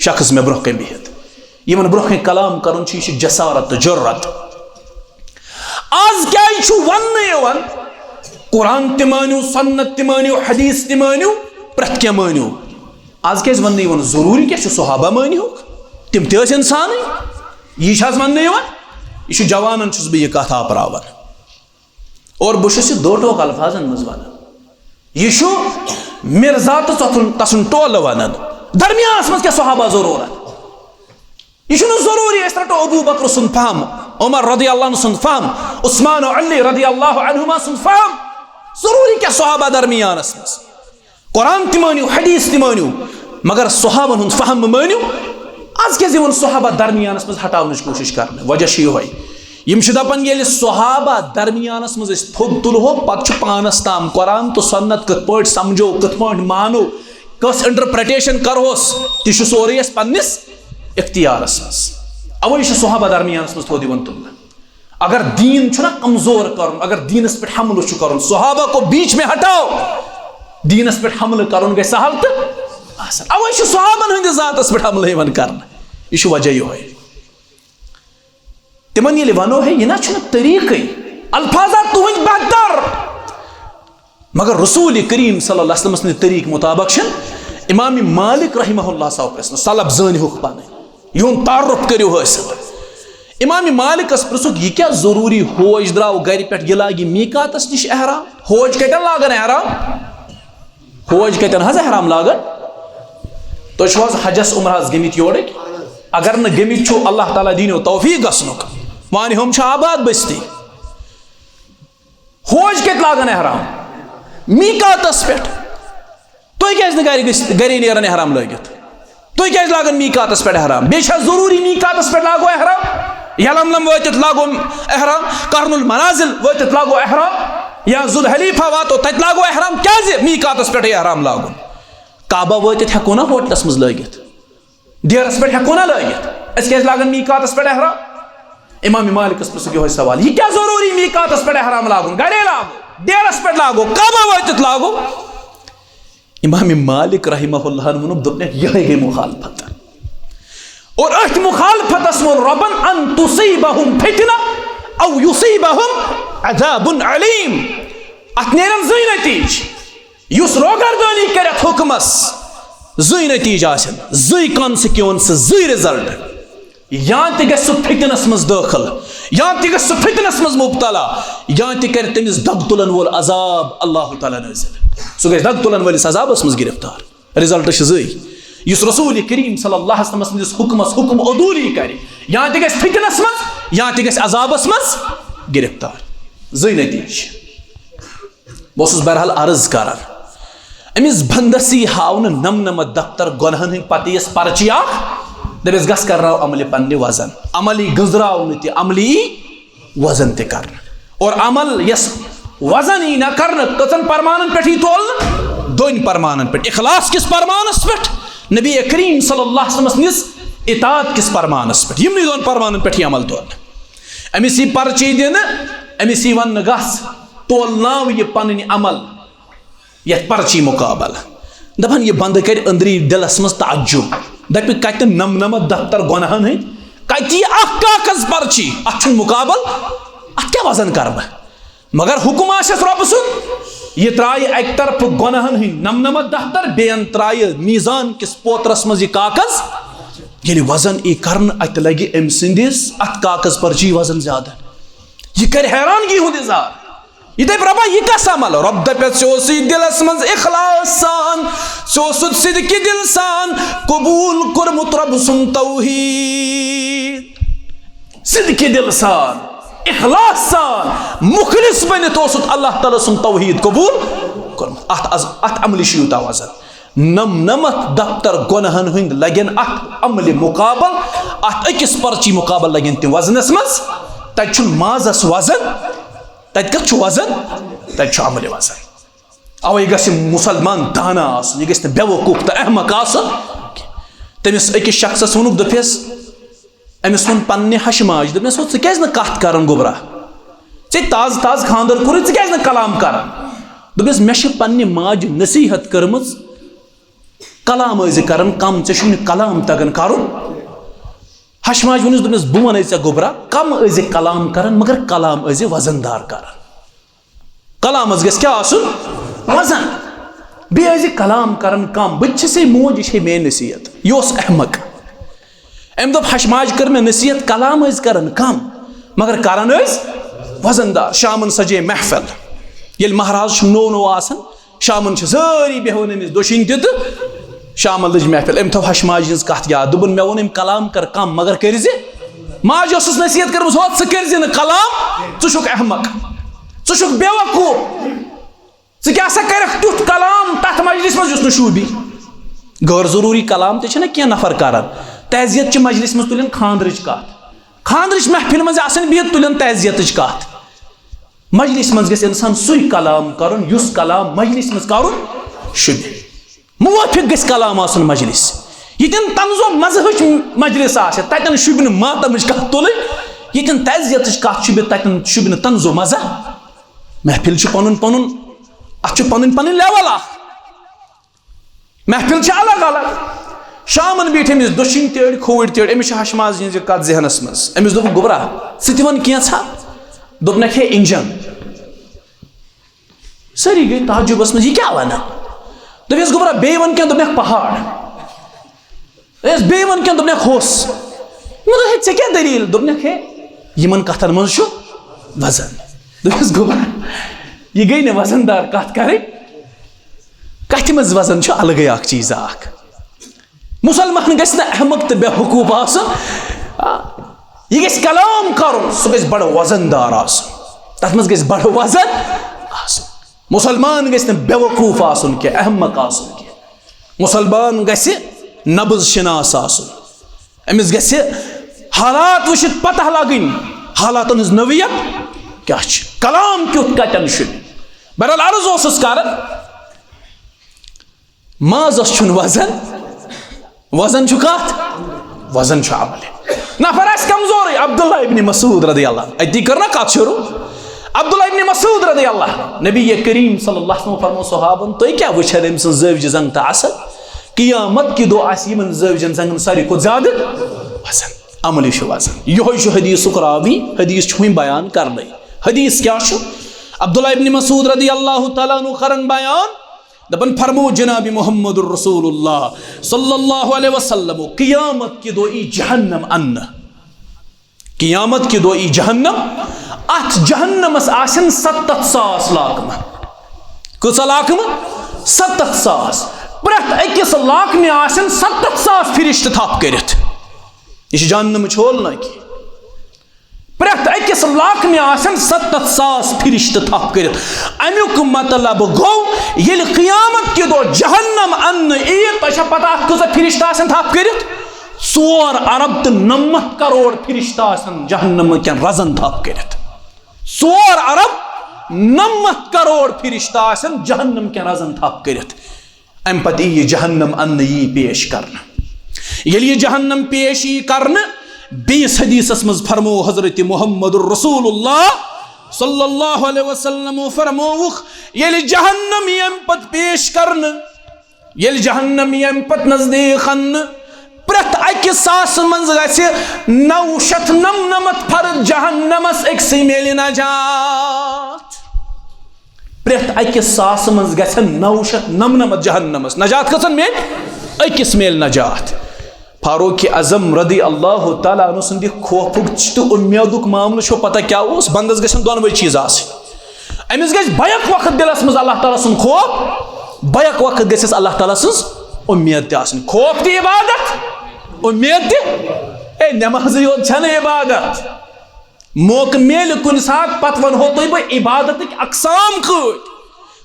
شخص مےٚ برونٛہہ کنہِ بِہِتھ۔ یِمن برونٛہہ کنہِ کلام کرُن چھُ، یہِ چھُ جسارت تہٕ جرأت۔ از کیٛازِ چھُ وننہٕ یِوان، قرآن تہِ مٲنِو، سنت تہِ مٲنِو، حدیث تہِ مٲنِو، پرٛٮ۪تھ کینٛہہ مٲنِو؟ از کیٛازِ وننہٕ یِوان، ضروٗری کیٛاہ چھُ صحابہ مٲنِہُکھ؟ تِم تہِ ٲسۍ انسانٕے۔ یہِ چھِ از وننہٕ یِوان؟ یہِ چھُ جوانن چھُس بہٕ یہِ کتھ آپراوان۔ اور بہٕ چھُس یہِ دو ٹوک الفاظن منٛز ونان۔ یہِ چھُ مرزا تہٕ ژۄتھُن، تسُنٛد ٹولہٕ ونان۔ درمیانس منٛز کیٛاہ صحابہ ضروٗرت؟ یہِ چھُنہٕ ضروٗری أسۍ رٹو ابو بکر سُنٛد فہم، عمر رضی اللہ عنہ سُنٛد فہم، عثمان و علی رضی اللہ عنہما سُنٛد فہم۔ ضروٗری کیٛاہ صحابہ درمیانس منٛز؟ قرآن تہِ مٲنِو، حدیث تہِ مٲنِو، مگر صحابن ہُنٛد فہم مہٕ مٲنِو۔ از کیٛازِ یِوان صحابہ درمیانس منٛز ہٹاونٕچ کوٗشش کرنہٕ؟ وجہ چھُ یِہوٚے، یِم چھِ دپان، ییٚلہِ صحابہ درمیانس منٛز أسۍ تھوٚد تُلہوکھ، پتہٕ چھُ پانس تام قرآن تہٕ سنت کِتھ پٲٹھۍ سمجھو، کِتھ پٲٹھۍ مانو، کۄس انٹرپریٹیشن کرہوس، تہِ چھُ سورُے اَسہِ پننِس اختیارس منٛز۔ اوے چھُ صحابہ درمیانس منٛز تھوٚد یِوان تُلنہٕ۔ اگر دیٖن چھُنہ کمزور کرُن، اگر دیٖنس پٮ۪ٹھ حملہٕ چھُ کرُن، صحابہ کو بیچ میں ہٹاؤ، دیٖنس پٮ۪ٹھ حملہٕ کرُن گژھِ سہل تہٕ آسان۔ اوے چھُ صحابن ہٕنٛدِس ذاتس پٮ۪ٹھ حملہٕ یِوان کرنہٕ۔ یہِ چھُ وجہ یِہوٚے۔ تِمن ییٚلہِ ونو، ہے، یہِ نہ چھُنہٕ طریٖقٕے، الفاظات تُہٕنٛدۍ بہتر، مگر رسول کریم صلی اللہ علیہ وسلم سٕنٛدِ طریٖقہٕ مطابق چھِنہٕ۔ امام مالک رحمہ اللہ ساو پرٛژھنہٕ، سلف زٲنۍ ہُکھ پنٕنۍ، یِہُنٛد تعارُف کٔرِو حٲصِل۔ امام مالکس پرٛژھُکھ، یہِ کیٛاہ ضروٗری حوج درٛاو گرِ پٮ۪ٹھ، یہِ لاگہِ میٖقاتس نِش احرام؟ حوج کتٮ۪ن لاگن احرام؟ حوج کتٮ۪ن حظ احرام لاگن؟ تُہۍ چھِو حظ حجس عمرہس گٔمٕتۍ یورٕکۍ؟ اگر نہٕ گٔمٕتۍ چھِو، اللہ تعالیٰ دیٖنو توفیٖق گژھنُک۔ وانہِ ہُم چھِ آباد بستی۔ حوج کتہِ لاگن احرام؟ میٖقاتس پٮ۪ٹھ۔ تُہۍ کیٛازِ نہٕ گرِ گٔژھِتھ، گرے نیران احرام لٲگِتھ؟ تُہۍ کیٛازِ لاگان میٖقاتس پٮ۪ٹھ احرام؟ بیٚیہِ چھا ضروٗری میٖقاتس پٮ۪ٹھ لاگو احرام؟ یلملم وٲتِتھ لاگو احرام، قرن المنازل وٲتِتھ لاگو احرام، یا ذوالحلیفہ واتو تتہِ لاگو احرام؟ کیٛازِ میٖقاتس پٮ۪ٹھٕے احرام لاگُن؟ کعبہ وٲتِتھ ہٮ۪کو نا ہوٹلس منٛز لٲگِتھ؟ ڈیرس پٮ۪ٹھ ہٮ۪کو نا لٲگِتھ؟ أسۍ کیٛازِ لاگان میٖقاتس پٮ۪ٹھ احرام؟ امام مالکس پرٛژھُکھ یِہوٚے سوال، یہِ کیٛاہ ضروٗری میٖقاتس پٮ۪ٹھ احرام لاگُن؟ گرے لاگو، ڈیرس پٮ۪ٹھ لاگو، کعبہ وٲتِتھ لاگو؟ امام مالک رحمہ اللہ ہن ووٚنُکھ، دوٚپنکھ، یِہوٚے گٔے مخالفت۔ اور أتھۍ مخالفتس ووٚن رۄبن، ان تصیبہم فتنہ او یصیبہم عذاب علیم۔ اتھ نیرن زٕے نتیجہٕ۔ یُس روگردٲنی کرِ اتھ حُکمس، زٕے نتیجہٕ آسن، زٕے کانسیکوینسز، زٕے رزلٹ۔ یا تہِ گژھِ سُہ فتنس منٛز دٲخل، یا تہِ گژھِ سُہ فتنس منٛز مبتلا، یا تہِ کرِ تٔمِس دگ تُلن وول عذاب اللہ تعالیٰ نٲزِل۔ سُہ گژھِ دگ تُلن وٲلِس عذابس منٛز گرفتار۔ رزلٹ چھِ زٕے۔ یُس رسول کریم صلی اللہ علیہ وسلم سٕنٛدِس حُکمس حُکم عدوٗلی کرِ، یا تہِ گژھِ فتنس منٛز، یا تہِ گژھِ عذابس منٛز گرفتار۔ زٕے نتیجہٕ چھِ۔ بہٕ اوسُس بہرحال عرض کران، أمِس بندس یی ہاونہٕ نمنمتھ دفتر گۄنہن ہٕنٛدۍ پتہٕ یِیَس پرچی اکھ، دٔپِس، گژھ کرناو عملہِ پننہِ وزن۔ عملی گٔنزراونہٕ تہِ، عملی وزن تہِ کرنہٕ۔ اور عمل یس وزن یی نہ کرنہٕ، کٔژن پرمانن پٮ۪ٹھ یی تولنہٕ؟ دۄن پرمانن پٮ۪ٹھ۔ اخلاص کِس پرمانس پٮ۪ٹھ، نبی کریم صلی اللہ علیہ وسلم سٕنٛدِس اطاعت کِس پرمانس پٮ۪ٹھ۔ یِمنٕے دۄن پرمانن پٮ۪ٹھ یی عمل تولنہٕ۔ أمِس یی پرچی دِنہٕ، أمِس یی وننہٕ، گژھ تولناو یہِ پنٕنۍ عمل یتھ پرچی مقابل۔ دپان یہِ بندٕ کرِ أنٛدری دلس منٛز تعجب، دپہِ، کتہِ نمنمتھ دفتر گۄنہن ہٕنٛدۍ، کتہِ یہِ اکھ کاغذ پرچی؟ اتھ چھُنہٕ مقابل، اتھ کیٛاہ وزن کرٕ بہٕ؟ مگر حکم آسٮ۪س رۄبہٕ سُنٛد، یہِ ترایہِ اکہِ طرفہٕ گۄنہن ہٕنٛدۍ نمنمتھ دفتر، بیٚین ترایہِ میزان کِس پوترس منٛز یہِ کاغذ۔ ییٚلہِ وزن یی کرنہٕ، اتہِ لگہِ أمۍ سٕنٛدِس اتھ کاغذ پرچی وزن زیادٕ۔ یہِ کرِ حیرانگی ہُنٛد اظہار۔ یہِ دَپہِ، "رۄبا، یہِ کَس عمل؟" رۄب دَپٮ۪س، "ژےٚ اوسُے دِلَس منٛز اخلاص سان، ژےٚ اوسُتھ صدقہِ دِل سان قبوٗل کوٚرمُت رۄب سُنٛد توحیٖد۔ صدقہِ دِل سان، اخلاص سان، مُخلص بٔنِتھ اوسُتھ اللہ تعالیٰ سُنٛد توحیٖد قبوٗل کوٚرمُت۔" اَتھ از-، اَتھ عملہِ چھُ یوٗتاہ وزن۔ نَمنَمَتھ دفتر گۄناہَن ہٕنٛدۍ لَگن اَتھ عملہِ مُقابل، اَتھ أکِس پرچی مُقابل لَگن تِم وزنَس منٛز۔ تَتہِ چھُنہٕ مازَس وزن، تَتہِ کَتھ چھُ وزن؟ تَتہِ چھُ عملہِ وزن۔ اَوَے گژھِ مُسلمان دانا آسُن، یہِ گژھِ نہٕ بیوقوٗف تہٕ احمق آسُن۔ تٔمِس أکِس شخصَس ووٚنُکھ، دوٚپہَس، أمِس ووٚن پننہِ ہشہِ ماجہِ، دوٚپنَس، "ہو، ژٕ کیٛازِ نہٕ کَتھ کَران گوٚبرا؟ ژےٚ تازٕ تازٕ خانٛدر کوٚرُے، ژٕ کیٛازِ نہٕ کلام کَران؟" دوٚپنَس، "مےٚ چھِ پننہِ ماجہِ نصیٖحت کٔرمٕژ، کلام ٲسۍ زِ کَران کَم، ژےٚ چھُے نہٕ کلام تَگان کَرُن۔" ہشہِ ماجہِ ووٚنُس، دوٚپنَس، "بہٕ وَنَے ژےٚ گوٚبرا، کَم ٲسۍ زِ کلام کَران، مگر کلام ٲسۍ زِ وزن دار کَران۔" کلامس گژھِ کیٛاہ آسُن؟ وزن۔ بیٚیہِ ٲسۍ زِ کلام کران کم۔ بہٕ تہِ چھسے موج، یہِ چھے میٲنۍ نصیحت۔ یہِ اوس احمق۔ أمۍ دوٚپ، ہشہِ ماجہِ کٔر مےٚ نصیحت، کلام ٲسۍ کران کم، مگر کران ٲسۍ وزن دار۔ شامن سجے محفل۔ ییٚلہِ مہراز چھُ نوٚو نوٚو آسان، شامن چھِ سٲری بیٚہوان أمِس دٔچھِنۍ تہِ تہٕ شامن لٔج محفل۔ أمۍ تھٲو ہشہِ ماجہِ ہٕنٛز کَتھ یاد، دوٚپُن، "مےٚ ووٚن أمۍ کلام کر کم، مگر کٔرۍ زِ۔" ماجہِ ٲسٕس نصیحت کٔرمٕژ، "ہۄتھ ژٕ کٔرۍ زِ نہٕ کلام، ژٕ چھُکھ احمق، ژٕ چھُکھ بے وقوٗف، ژٕ کیٛاہ سا کَرَکھ تیُتھ کلام تَتھ مجلس منٛز یُس نہٕ شوٗبی؟" غٲر ضروٗری کلام تہِ چھِنہ کینٛہہ نفر کران۔ تعزیت چہِ مجلس منٛز تُلن خانٛدرٕچ کَتھ، خانٛدرٕچ محفل منٛز آسن بِہِتھ، تُلن تعزیتٕچ کَتھ۔ مجلس منٛز گژھِ انسان سُے کلام کرُن، یُس کلام مجلس منٛز کرُن شوٗبہِ۔ موافق گژھِ کلام آسُن مجلس۔ ییٚتٮ۪ن طنز و مزاحٕچ مجلس آسہِ، تتٮ۪ن شوٗبہِ نہٕ ماتمٕچ کتھ تُلٕنۍ، ییٚتٮ۪ن تعزیتٕچ کتھ شوٗبہِ، تتٮ۪ن شوٗبہِ نہٕ طنز و مزاح۔ محفل چھُ پنُن پنُن، اتھ چھُ پنٕنۍ پنٕنۍ level اکھ۔ محفل چھِ الگ الگ۔ شامن بیٖٹھۍ أمِس دٔچھِنۍ تہِ أڑۍ، کھووٕرۍ تہِ أڑۍ، أمِس چھِ ہشہِ ماز ہٕنٛز یہِ کتھ ذہنس منٛز۔ أمِس دوٚپُکھ، "گوٚبرا، ژٕ تہِ وَن کینٛژھا؟" دوٚپنَکھ، "ہے، انجن۔" سٲری گٔے تعجبس منٛز، "یہِ کیٛاہ وَنان؟" دوٚپنَس، "گوٚبرا، بیٚیہِ وَن کینٛہہ؟" دوٚپنَکھ، "پہاڑ۔" دوٚپنَس، "بیٚیہِ وَن کینٛہہ؟" دوٚپنَکھ، "ہوٚس۔" مطلب، ہے، ژےٚ کیٛاہ دٔلیٖل؟ دوٚپنَکھ، ہے، یِمن کتھن منٛز چھُ وزن۔ دوٚپنَس، "گوٚبرا، یہِ گٔے نہٕ وزن دار کتھ کرٕنۍ۔ کتھِ منٛز وزن چھُ الگٕے اکھ چیٖزا اکھ۔" مسلمان گژھِ نہٕ احمق تہٕ بے وقوٗف آسُن۔ آ، یہِ گژھِ کلام کرُن، سُہ گژھِ بڑٕ وزن دار آسُن۔ تتھ منٛز گژھِ بڑٕ وزن آسُن۔ مسلمان گژھِ نہٕ بے وقوٗف آسُن کینٛہہ، احمق آسُن کینٛہہ۔ مسلمان گژھِ نبض شناس آسُن۔ أمِس گژھِ حالات وٕچھِتھ پتہ لگٕنۍ، حالاتن ہٕنٛز نوعیت کیٛاہ چھِ، کلام کیُتھ کتٮ۪ن چھُ۔ بہرحال، عرض اوسُس کران، مازس چھُنہٕ وزن، وزن چھُ کتھ؟ وزن چھُ عملہِ۔ نفر آسہِ کمزورٕے، عبداللہ ابن مسعود رضی اللہ عنہ، أتی کٔر نا کتھ شروع؟ عبداللہ ابن مسعود رضی اللہ، نبی کریم صلی اللہ علیہ وسلم فرمو صحابن، "تُہۍ کیٛاہ وٕچھان أمۍ سٕنٛز زٲوجہِ زنٛگ تہٕ اصل؟ قیامت کہِ دۄہ آسہِ یِمن زٲوجن زنٛگن ساروی کھۄتہٕ زیادٕ وزن۔" عملہِ چھُ وزن۔ یِہوٚے چھُ حدیثُک راوی، حدیث چھُ وۄنۍ بیان کرنَے۔ حدیث کیٛاہ چھُ؟ عبداللہ ابن مسعود رضی اللہ تعالیٰ عنہ کرن بیان، دپان فرمو جناب محمد رسول اللہ صلی اللہ علیہ وسلم، قیامت کہِ دۄہ ای جہنم اننہٕ۔ قیامت کہِ دۄہ ای جہنم، اتھ جہنمس آسن ستتھ ساس لاکمہٕ۔ کۭژاہ لاکمہٕ؟ ستتھ ساس۔ پرٛٮ۪تھ أکِس لاکمہِ آسن ستتھ ساس فرشتہٕ تھپھ کٔرِتھ۔ یہِ چھِ جہنمٕچ ہول نہ کہِ۔ پرٛٮ۪تھ أکِس لاکمہِ آسن ستتھ ساس فرشتہٕ تھپھ کٔرِتھ۔ امیُک مطلب گوٚو، ییٚلہِ قیامت کہِ دۄہ جہنم اننہٕ یِیہِ، تۄہہِ چھا پتہ اتھ کۭژاہ فرشتہٕ آسن تھپھ کٔرِتھ؟ ژور ارب تہٕ نَمَتھ کرور فرشتہٕ آسن جہنم کٮ۪ن رزن تھپھ کٔرِتھ۔ ژور ارب نَمَتھ کرور فرشتہٕ آسن جہنم کٮ۪ن رزن تھپھ کٔرِتھ۔ امہِ پتہٕ یی یہِ جہنم اننہٕ، یی پیش کرنہٕ۔ ییٚلہِ یہِ جہنم پیش یی کرنہٕ، بیٚیِس حدیثس منٛز فرموو حضرت محمد رسول اللہ صلی اللہ علیہ وسلم فرمووُکھ، ییٚلہِ جہنم یی امہِ پتہٕ پیش کرنہٕ، ییٚلہِ جہنم یی امہِ پتہٕ نزدیٖک اننہٕ، پرٛٮ۪تھ اکہِ ساسہٕ منٛز گژھِ نَو شیٚتھ نَمنَمَتھ فرد جہنمس، أکسٕے میلہِ نجات۔ پرٛٮ۪تھ اکہِ ساسہٕ منٛز گژھن نَو شیٚتھ نَمنَمَتھ جہنمس۔ نجات کٔژن میلہِ؟ أکِس میلہِ نجات۔ فاروق اعظم رضی اللہ تعالیٰ عنہ سٕنٛدِ خوفُک تہٕ اُمیدُک معاملہٕ چھُ پتہ کیٛاہ اوس؟ بندس گژھن دۄنوَے چیٖز آسٕنۍ۔ أمِس گژھِ بیک وقت دِلس منٛز اللہ تعالیٰ سُنٛد خوف، بیک وقت گژھٮ۪س اللہ تعالیٰ سٕنٛز اُمید تہِ آسٕنۍ۔ خوف تہِ عبادت، اُمید تہِ۔ اے، نٮ۪مازٕے یوت چھنہٕ عبادت۔ موقعہٕ میلہِ کُنہِ ساتہٕ، پتہٕ ونہو تۄہہِ بہٕ عبادتٕکۍ اقسام کۭتۍ۔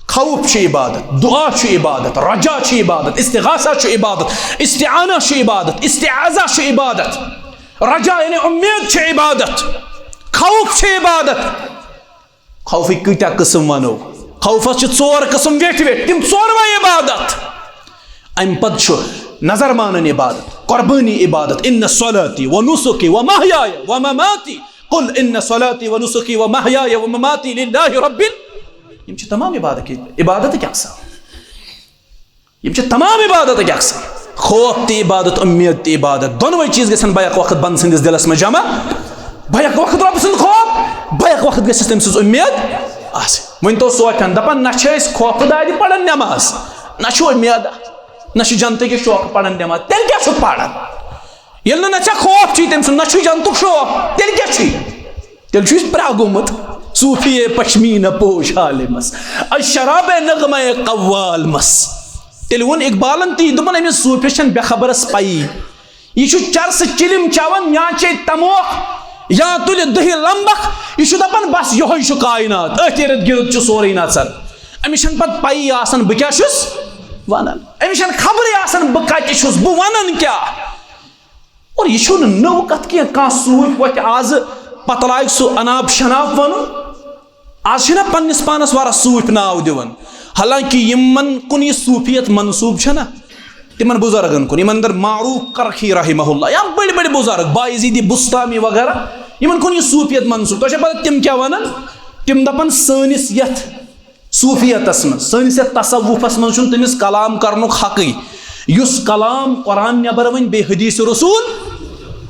خوف چھُ عبادت، دعا چھُ عبادت، رجا چھُ عبادت، استغاثہ چھُ عبادت، استعانہ چھُ عبادت، استعاذہ چھُ عبادت، رجا یعنی اُمید چھِ عبادت، خوف چھِ عبادت۔ خوفٕکۍ کۭتیاہ قٕسم ونو؟ خوفس چھِ ژور قٕسم ویٹھۍ ویٹھۍ، تِم ژوروے عبادت۔ امہِ پتہٕ چھُ نظر مانن عبادت، قربٲنی عبادت، ان صلاتی و نسکی و محیای و مماتی، قل ان صلاتی و نسکی و محیای و مماتی للہ رب ال-، یِم چھِ تمام عبادت، عبادتٕکۍ اقسام۔ یِم چھِ تمام عبادتٕکۍ اقسام۔ خوف تہِ عبادت، اُمید تہِ عبادت۔ دۄنوَے چیٖز گژھن بیک وقت بنٛد سٕنٛدِس دِلس منٛز جمع۔ بیک وقت رۄب سُنٛد خوف، بیک وقت گژھٮ۪س تٔمۍ سٕنٛز اُمید آسٕنۍ۔ وۄنۍ تو سونٛچان، دپان، نہ چھِ أسۍ خوفہٕ دادِ پران نٮ۪ماز، نہ چھُ اُمید، نہ چھُ جنتہٕ کہِ شوقہٕ پران نٮ۪ماز، تیٚلہِ کیٛاہ چھُکھ پران؟ ییٚلہِ نہٕ نہ ژےٚ خوف چھُے تٔمۍ سُنٛد، نہ چھُے جنتُک شوق، تیٚلہِ کیٛاہ چھُے؟ تیٚلہِ چھُے پرٛاہ گوٚمُت۔ صوفی پشمینہ پوش عالمس، از شراب نغمہ قوال مس۔ تیٚلہِ ووٚن اقبالن تی، دوٚپُن، أمِس صوفیس چھنہٕ بے خبرس پَیی۔ یہِ چھُ چرسہٕ چِلِم چٮ۪وان، یا چیٚیہِ تموکھ، یا تُلہِ دٕہہِ لمبکھ۔ یہِ چھُ دپان، بس یِہوٚے چھُ کائنات، أتھۍ ارد گرد چھُ سورُے نژان۔ أمِس چھنہٕ پتہٕ پَیی آسان بہٕ کیٛاہ چھُس ونان، أمِس چھنہٕ خبرٕے آسان بہٕ کتہِ چھُس، بہٕ ونان کیٛاہ۔ اور یہِ چھُنہٕ نٔو کتھ کینٛہہ، کانٛہہ صوٗفۍ وۄتھِ آزٕ، پتہٕ لاگہِ سُہ اناپ شناپ ونُن۔ آز چھِنہ پننِس پانس واریاہ صوٗفۍ ناو دِوان، حالانکہ یِمن کُن یہِ صوٗفیت منسوٗب چھنہ، تِمن بُزرگن کُن، یِمن اندر معروف کرخی رحمہ اللہ یا بٔڑۍ بٔڑۍ بُزرگ، بایزید بُستامی وغیرہ، یِمن کُن یہِ صوٗفیت منسوٗب۔ تۄہہِ چھا پتہ تِم کیٛاہ ونان؟ تِم دپان، سٲنِس یتھ صوٗفیتس منٛز، سٲنِس یتھ تصوفس منٛز چھُنہٕ تٔمِس کلام کرنُک حقٕے۔ یُس کلام قرآن نٮ۪بر وۄنۍ بیٚیہِ حدیث رسول،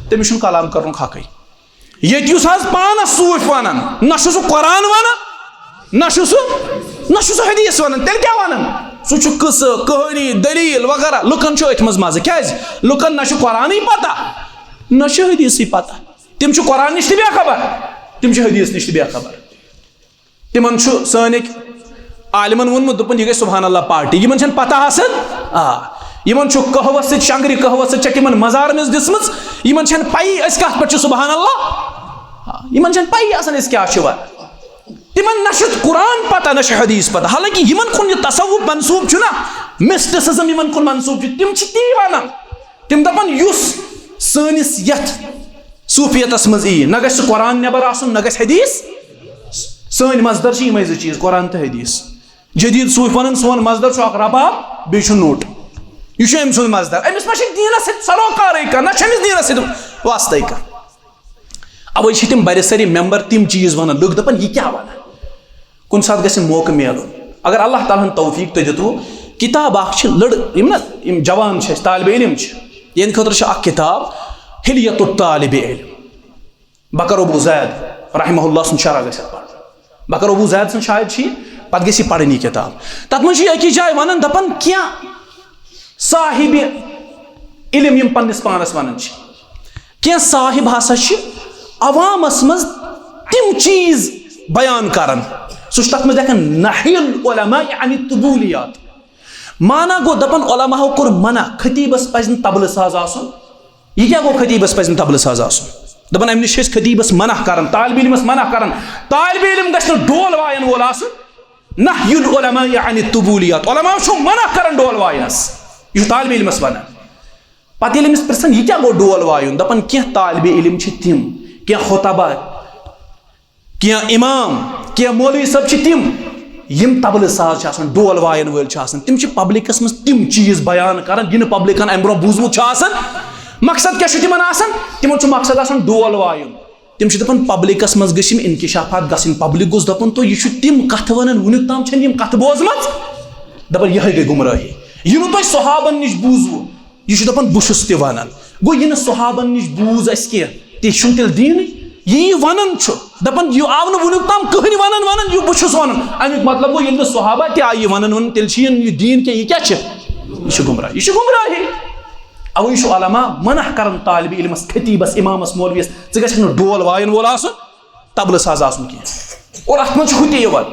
تٔمِس چھُنہٕ کلام کرنُک حقٕے۔ ییٚتہِ یُس حظ پانس صوٗفۍ ونان، نہ چھُ سُہ قرآن ونان، نہ چھُ سُہ، نہ چھُ سُہ حدیث ونان، تیٚلہِ کیٛاہ ونان؟ سُہ چھُ قصہٕ، کہانی، دلیل وغیرہ۔ لُکن چھُ أتھۍ منٛز مزٕ۔ کیٛازِ؟ لُکن نہ چھُ قرآنٕے پتہ، نہ چھُ حدیثٕے پتہ۔ تِم چھِ قرآن نِش تہِ بے خبر، تِم چھِ حدیث نِش تہِ بے خبر۔ تِمن چھُ سٲنۍ أکۍ عالمن ووٚنمُت، دوٚپُن، یہِ گٔے سبحان اللہ پارٹی۔ یِمن چھَنہٕ پتہ آسان۔ آ، یِمن چھُ قہوس سۭتۍ، شنگرِ قہوس سۭتۍ چھَکھ یِمن مزار میٚژ دِژمٕژ۔ یِمن چھَنہٕ پَیی أسۍ کَتھ پٮ۪ٹھ چھِ سبحان اللہ۔ آ، یِمن چھَنہٕ پَیی آسان أسۍ کیٛاہ چھِ وَنان۔ تِمن نہ چھُ قرآن پتہ، نہ چھُ حدیث پتہ۔ حالانکہ یِمن کُن یہِ تصوف منسوٗب چھُ نا، mysticism یِمن کُن منسوٗب چھُ، تِم چھِ تی وَنان۔ تِم دَپان، یُس سٲنِس یَتھ صوٗفیتس منٛز یی، نہ گژھِ سُہ قرآن نٮ۪بر آسُن، نہ گژھِ حدیث۔ سٲنۍ مصدر چھِ یِمے زٕ چیٖز، قرآن تہٕ حدیث۔ جدید صوٗفۍ وَنان، سون مصدر چھُ اکھ رباب، بیٚیہِ چھُ نوٚٹ۔ یہِ چھُ أمۍ سُنٛد مصدر۔ أمِس ما چھِ دیٖنَس سۭتۍ سروکارٕے کانٛہہ، نہ چھِ أمِس دیٖنَس سۭتۍ واسطَے کانٛہہ۔ اَوَے چھِ تِم بَرِ سَرِ مٮ۪مبر تِم چیٖز وَنان۔ لُکھ دَپان، یہِ کیٛاہ وَنان؟ کُنہِ ساتہٕ گژھِ موقعہٕ میلُن۔ اگر اللہ تعالیٰ ہَن توفیٖق تۄہہِ دیُتوُ، کِتاب اَکھ چھِ لٔڑ-، یِم نہ، یِم جوان چھِ اَسہِ، طالبہِ علم چھِ، یِہِنٛدِ خٲطرٕ چھِ اَکھ کِتاب، حلیۃ الطالب علم۔ بکر ابو زید رحمہ اللہ سُنٛد شرح گژھِ اَتھ پَرُن۔ بکر ابو زید سٕنٛز شاید چھِ یہِ، پَتہٕ گژھِ یہِ پَرٕنۍ یہِ کِتاب۔ تَتھ منٛز چھِ یہِ أکِس جایہِ وَنان، دَپان، کینٛہہ صاحبِ علم یِم پنٛنِس پانَس وَنان چھِ، کینٛہہ صاحب ہسا چھِ عوامَس منٛز تِم چیٖز بیان کران۔ سُہ چھُ تَتھ منٛز لیکھان، نہی العلماء عن الطبولیات۔ معنی گوٚو، دَپان، علماہو کوٚر منع، خطیٖبَس پَزِ نہٕ طبلہٕ ساز آسُن۔ یہِ کیٛاہ گوٚو، خطیٖبَس پَزِ نہٕ طبلہٕ ساز آسُن؟ دَپان، اَمہِ نِش چھِ أسۍ خطیٖبَس منع کران، طالبہِ علمَس منع کران۔ طالبہِ علم گژھِ نہٕ ڈول وایَن وول آسُن۔ نہی العلماء عن الطبولیات، علماہو چھُ منع کران ڈول واینَس۔ یہِ چھُ طالبہِ علمَس وَنان۔ پَتہٕ ییٚلہِ أمِس پرٛژھان، یہِ کیٛاہ گوٚو ڈول وایُن؟ دَپان، کینٛہہ طالبہِ علم چھِ تِم، کینٛہہ خطبہ، کینٛہہ امام، کینٛہہ مولوی صٲب چھِ تِم، یِم طبلہٕ ساز چھِ آسان، ڈول وایَن وٲلۍ چھِ آسان، تِم چھِ پبلکس منٛز تِم چیٖز بیان کران، یہِ نہٕ پبلکن امہِ برونٛہہ بوٗزمُت چھُ آسان۔ مقصد کیٛاہ چھُ تِمن آسان؟ تِمن چھُ مقصد آسان ڈول وایُن۔ تِم چھِ دپان، پبلکس منٛز گٔژھۍ یِم انکشافات گژھٕنۍ، پبلک گوٚژھ دپُن، تُہۍ، یہِ چھُ تِم کتھٕ ونان، وُنیُک تام چھنہٕ یِم کتھٕ بوزمژ۔ دپان، یِہے گٔے گمرٲہی، یہِ نہٕ تۄہہِ صحابن نِش بوٗزوُ۔ یہِ چھُ دَپان، بہٕ چھُس تہِ وَنان۔ گوٚو، یہِ نہٕ صحابن نِش بوٗز اَسہِ کینٛہہ، تہِ چھُنہٕ تیٚلہِ دیٖنٕے۔ یہِ یہِ وَنان چھُ، دَپان، یہِ آو نہٕ وُنیُک تام کٕہٕنۍ وَنان وَنان، یہِ بہٕ چھُس وَنان۔ اَمیُک مطلب گوٚو، ییٚلہِ نہٕ صحابہ تہِ آیہِ یہِ وَنان وَنان، تیٚلہِ چھُ یہِ نہٕ یہِ دیٖن کینٛہہ، یہِ کیٛاہ چھِ؟ یہِ چھُ گُمراہ، یہِ چھُ گُمراہی۔ اَوَے چھُ علماء منع کران طالبِ علمَس، خطیٖبَس، اِمامَس، مولویَس، ژٕ گژھکھ نہٕ ڈول وایَن وول آسُن۔ طبلہٕ ساز آسُن کینٛہہ۔ اور اَتھ منٛز چھُ ہُہ تہِ یِوان،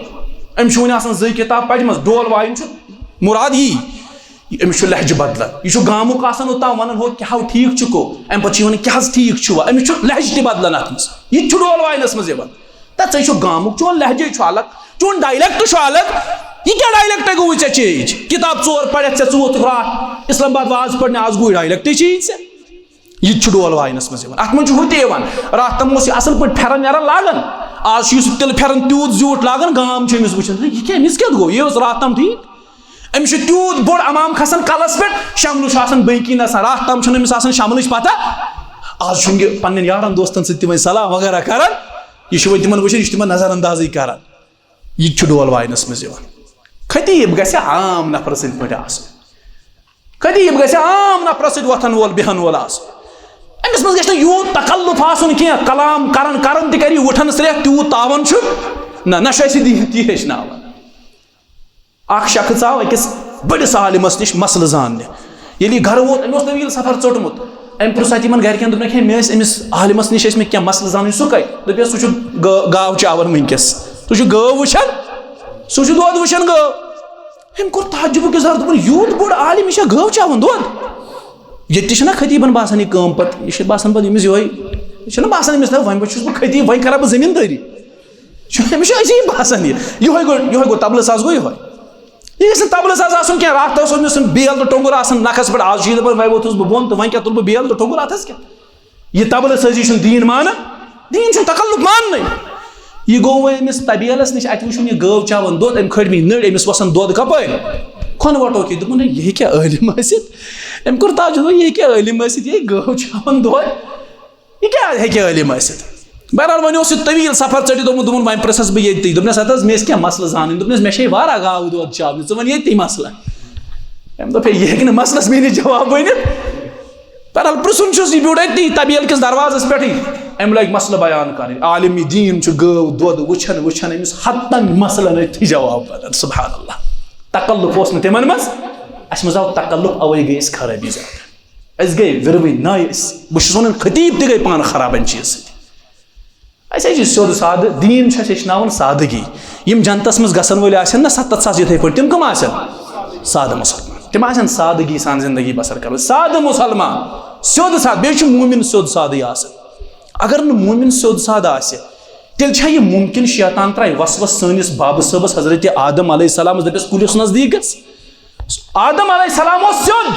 أمۍ چھُ وۄنۍ آسان زٕے کِتاب پَجمَژ، ڈول وایُن چھُ مُراد یی، أمِس چھُ لہجہٕ بدلان۔ یہِ چھُ گامُک آسان اوٚتام وَنان، ہو کیٛاہ ہو ٹھیٖک چھُکو، اَمہِ پَتہٕ چھُ یہِ وَنان، کیٛاہ حظ ٹھیٖک چھُوا؟ أمِس چھُ لہجہٕ تہِ بدلان اَتھ منٛز۔ یہِ تہِ چھُ ڈول واینَس منٛز یِوان۔ تہٕ ژٕ چھُ گامُک، چون لہجے چھُ الگ، چون dialect چھُ الگ۔ یہِ کیٛاہ dialect گوٚوُے ژےٚ change؟ کِتاب ژور پَرٮ۪تھ ژےٚ، ژٕ ووتُکھ راتھ اِسلام آباد واز پَرنہِ، آز گوٚوُے dialect change ژےٚ۔ یہِ تہِ چھُ ڈول واینَس منٛز یِوان۔ اَتھ منٛز چھُ ہُہ تہِ یِوان۔ راتھ تام اوس یہِ اَصٕل پٲٹھۍ پھٮ۪رَن وٮ۪رَن لاگان۔ آز چھُ یہِ سُہ تِلہٕ پھٮ۪رَن تیوٗت زیوٗٹھ لاگان، گام چھُ أمِس وٕچھان، یہِ کیٛاہ، أمِس کیُتھ گوٚو؟ یہِ اوس راتھ تام ٹھیٖک۔ أمِس چھُ تیوٗت بوٚڑ اَمام کھَسان کَلَس پٮ۪ٹھ، شملہٕ چھُ آسان بٲقی نَسان۔ راتھ تام چھُنہٕ أمِس آسان شملٕچ پَتہ۔ آز چھُنہٕ یہِ پنٛنٮ۪ن یارَن دوستَن سۭتۍ تہِ وۄنۍ صلاح وغیرہ کَران۔ یہِ چھُ وۄنۍ تِمَن وٕچھان، یہِ چھُ تِمَن نظر اندازٕے کَران۔ یہِ تہِ چھُ ڈول واینَس منٛز یِوان۔ خطیٖب گژھِ عام نفرٕ سٕنٛدۍ پٲٹھۍ آسُن۔ خطیٖب گژھِ عام نفرٕ سۭتۍ وۄتھَن وول، بیٚہَن وول آسُن۔ أمِس منٛز گژھِ نہٕ یوٗت تکلف آسُن کینٛہہ، کلام کران کران تہِ کرِ یہِ وُٹھن سرٛیٚہہ، تیوٗت تاوان چھُ۔ نہ، نہ چھُ اَسہِ دین تی ہیٚچھناوان۔ اکھ شخص آو أکِس بٔڑِس عالمس نِش مسلہٕ زاننہِ۔ ییٚلہِ یہِ گرٕ ووت، أمۍ اوس طویل سفر ژوٚٹمُت۔ أمۍ پرٛژھ اَتہِ یِمَن گَرِکٮ۪ن، دوٚپنَکھ، "ہے، مےٚ ٲسۍ أمِس عالمَس نِش ٲسۍ مےٚ کینٛہہ مسلہٕ زانٕنۍ، سُہ کَتہِ؟" دوٚپُس، "سُہ چھُ گٲ-، گاو چاوان وٕنکیٚس، سُہ چھُ گٲو وٕچھان، گٲو۔" أمۍ کوٚر تعجبُک اظہار، دوٚپُن، "یوٗت بوٚڑ عالم، یہِ چھا گٲو چاوان دۄد؟" ییٚتہِ تہِ چھِنہ خطیٖبَن باسان یہِ کٲم پَتہٕ، یہِ چھِ باسان پَتہٕ أمِس یِہوٚے، یہِ چھِنہ باسان أمِس، "نہ، وۄنۍ چھُس بہٕ خطیٖب، وۄنۍ کَرٕ بہٕ زٔمیٖندٲری۔" چھُ، أمِس چھُ عجیٖب باسان یہِ۔ یِہوٚے گوٚو، یِہوٚے گوٚو طبلہٕ ساز، گوٚو یِہوٚے۔ یہِ گژھِ نہٕ طبلہٕ ساز آسُن کینٛہہ، راتھ اوس أمِس بیل تہٕ ٹۄنٛگُر آسان نَکھَس پٮ۪ٹھ، آز چھُ یہِ دَپان، "وۄنۍ ووٚتھُس بہٕ بۄن تہٕ وۄنۍ کیٛاہ تُلہٕ بہٕ بیل تہٕ ٹۄنٛگُر اَتھَس کیٛاہ؟" یہِ طبلہٕ سٲزی چھُنہٕ دیٖن مانان، دیٖن چھُنہٕ تکلُف ماننٕے۔ یہِ گوٚو وۄنۍ أمِس طبیلَس نِش، اَتہِ وٕچھُن یہِ گٲو چاوان دۄد، أمۍ کھٲج مٕتۍ نٔرۍ، أمِس وَسان دۄد کَپٲرۍ؟ کھۄنہٕ وَٹو کہِ۔ دوٚپُن، "ہے، یہِ ہیٚکیٛاہ عٲلِم ٲسِتھ؟" أمۍ کوٚر تعجب، دوٚپُن، "یہِ ہیٚکیٛاہ عٲلِم ٲسِتھ؟ یہِ گٲو چاوان دۄد؟" یہِ کیٛاہ ہیٚکہِ عٲلِم ٲسِتھ؟ بہرحال، وۄنۍ اوس یہِ طویل سفر ژٔٹِتھ آمُت، دوٚپُن، "وۄنۍ پرٛژھس بہٕ ییٚتی۔" دوٚپنَس، "اَدٕ حظ، مےٚ ٲسۍ کینٛہہ مسلہٕ زانٕنۍ۔" دوٚپنَس، "مےٚ چھے واریاہ گاوٕ دۄد چاونہِ، ژٕ وَن ییٚتی مسلہٕ۔" أمۍ دوٚپ، "ہے، یہِ ہیٚکہِ نہٕ مسلَس میٛٲنِس جواب ؤنِتھ۔" بہرحال، پرٛژھُن چھُس، یہِ بیوٗٹھ أتی طبیل کِس دروازَس پٮ۪ٹھٕے۔ أمۍ لٲگۍ مسلہٕ بیان کَرٕنۍ۔ عالمی دیٖن چھُ گٲو دۄد وٕچھان وٕچھان أمِس ہَتَن مسلَن أتھی جواب وَنان۔ سبحان اللہ۔ تکلُف اوس نہٕ تِمَن منٛز، اَسہِ منٛز آو تکلُف، اَوَے گٔے أسۍ خرٲبی زیادٕ۔ أسۍ گٔے وِروٕنۍ نایہِ أسۍ۔ بہٕ چھُس وَنان، خطیٖب تہِ گٔے پانہٕ خراب اَمہِ چیٖزٕ سۭتۍ۔ أسۍ حظ چھِ سیوٚد سادٕ، دیٖن چھُ اَسہِ ہیٚچھناوان سادٕگی۔ یِم جنتَس منٛز گژھن وٲلۍ آسن نہ ستَتھ ساس یِتھَے پٲٹھۍ، تِم کٕم آسن؟ سادٕ مُسلمان۔ تِم آسن سادٕگی سان زندگی بسر کران۔ سادٕ مُسلمان، سیوٚد سادٕ، بیٚیہِ چھُ موٗمِن سیوٚد سادٕے آسان۔ اگر نہٕ موٗمِن سیوٚد سادٕ آسہِ، تیٚلہِ چھا یہِ مُمکِن شیطان ترٛایہِ وسوس سٲنِس بابہٕ صٲبَس حضرت آدم علیہ السلامَس، دَپٮ۪س، "کُلِس نزدیٖک گژھ"؟ آدم علیہ السلام اوس سیوٚد،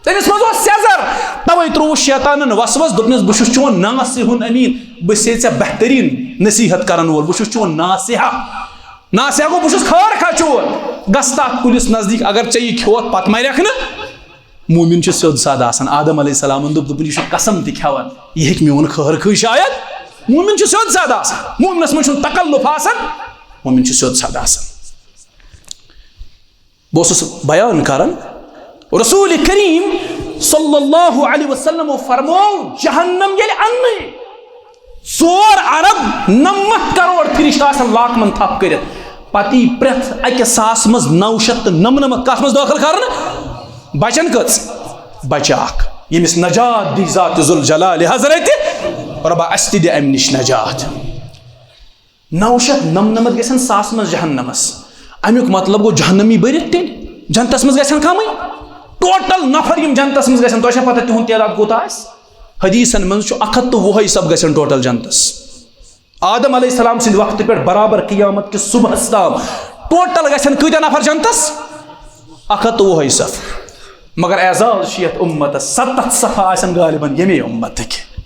تٔمِس منٛز اوس سیٚزر۔ توے ترووُس شیطانن وسوس، دوٚپنس، "بہٕ چھُس چون ناصحُ امیٖن، بہٕ چھُسے ژےٚ بہتریٖن نصیحت کرن وول، بہٕ چھُس چون ناصحہ۔" ناصحہ گوٚو، بہٕ چھُس خٲر خواہ چون۔ گژھ تتھ کُلِس نزدیٖک، اگر ژےٚ یہِ کھیوٚوتھ، پتہٕ مرکھ نہٕ۔ مومن چھُ سیوٚد سادٕ آسان۔ آدم علیہ السلامن دوٚپ، دوٚپُن، "یہِ چھُ قسم تہِ کھٮ۪وان، یہِ ہیٚکہِ میون خٲر خواہ شاید۔" مومن چھُ سیوٚد سادٕ آسان، مومنس منٛز چھُنہٕ تکلف آسان، مومن چھُ سیوٚد سادٕ آسان۔ بہٕ اوسُس بیان کران، رسول کریم صلی اللہ علیہ وسلمو فرموو، جہنم ییٚلہِ اننہٕ یی، ژور ارب نَمَتھ کرور فرشتہٕ آسن لاکمن تھپھ کٔرِتھ، پتہٕ یی پرٛٮ۪تھ اکہِ ساس منٛز نَو شیٚتھ تہٕ نَمنَمَتھ کتھ منٛز دٲخل کرنہٕ؟ بچن کٔژ؟ بچہِ اکھ، ییٚمِس نجات دی ذات ذوالجلال حضرت۔ رۄبا، اسہِ تہِ دِ امہِ نِش نجات۔ نَو شیٚتھ نَمنَمَتھ گژھن ساس منٛز جہنمس۔ امیُک مطلب گوٚو جہنمی بٔرِتھ تیٚلہِ؟ جنتس منٛز گژھن کمٕے؟ ٹوٹل نفر یِم جنتس منٛز گژھن، تۄہہِ چھا پتہ تِہُنٛد تعداد کوٗتاہ آسہِ؟ حدیثن منٛز چھُ اکھ ہتھ تہٕ وُہے سب گژھن ٹوٹل جنتس۔ آدم علیہ السلام سٕنٛدِ وقتہٕ پٮ۪ٹھ برابر قیامت کِس صبحس تام ٹوٹل گژھن کۭتیاہ نفر جنتس؟ اکھ ہتھ تہٕ وُہے صف۔ مگر اعزاز چھُ یتھ امتس، ستتھ صف آسن غالباً ییٚمے امتٕکۍ۔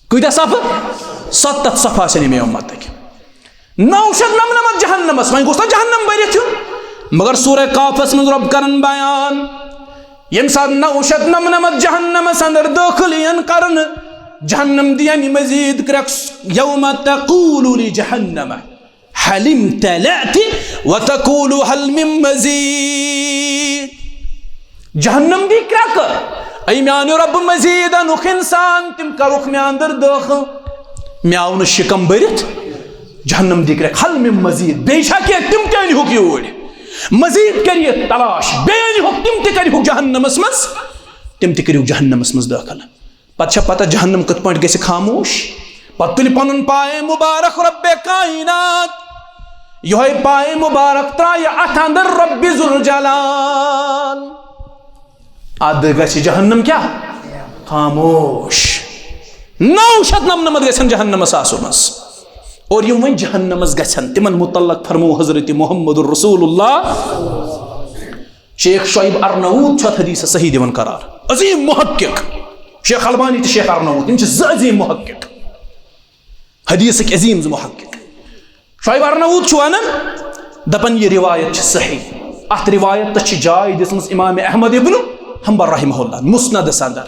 کۭتیاہ صفہٕ؟ ستتھ صفہٕ آسن ییٚمہِ امتٕکۍ۔ نَو شیٚتھ نَمنَمَتھ جہنمس، وۄنۍ گوٚژھ نا جہنم بٔرِتھ یُن؟ مگر سورہ قافس منٛز رۄب کرن بیان، ییٚمہِ ساتہٕ نَو شیٚتھ نَمنَمَتھ جہنمس اندر دٲخل یِن کرنہٕ، جہنم دِین یہِ مزید کرٛٮ۪کھ، "یوم تقول لجہنم ہل امتلأت وتقول هل من مزید۔" جہنم دی کرٛٮ۪کہٕ، "اے میانہِ رۄبہٕ، مزید انُکھ انسان، تِم کرُکھ مےٚ اندر دٲخل، مےٚ آو نہٕ شکم بٔرِتھ۔" جہنم دی کرٛٮ۪کہٕ، "ہل من مزید، بیٚیہِ چھا کینٛہہ؟ تِم تہِ أنۍ ہُکھ یوٗرۍ، مزید کٔرِو تلاش، بیٚیہِ أنۍ ہُکھ، تِم تہِ کٔرۍ ہُکھ جہنمس منٛز، تِم تہِ کٔرِو جہنمس منٛز دٲخل۔" پتہٕ چھا پتہ جہنم کِتھ پٲٹھۍ گژھِ خاموش؟ پتہٕ تُلہِ پنُن پایہِ مبارک رب کائنات، یِہوٚے پایہِ مبارک ترایہِ اتھ اندر رب ذوالجلال۔ ادٕ گژھِ جہنم کیٛاہ؟ خاموش۔ نَو شیٚتھ نَمنَمَتھ گژھن جہنمس آسُن منٛز۔ اور یِم وۄنۍ جہنمس گژھن، تِمن متعلق فرموو حضرت محمد رسول اللہ۔ شیخ شعیب ارناؤوت چھُ اتھ حدیثس صحیح دِوان قرار۔ عظیم محقق۔ شیخ البانی تہٕ شیخ ارناؤوت، یِم چھِ زٕ عظیم محقق، حدیثٕکۍ عظیم زٕ محقق۔ شعیب ارناؤوت چھُ ونان، دپان، یہِ روایت چھِ صحیح۔ اتھ روایتس چھِ جاے دِژمٕژ امام احمد ابن حنبل رحمہ اللہ مسندس اندر،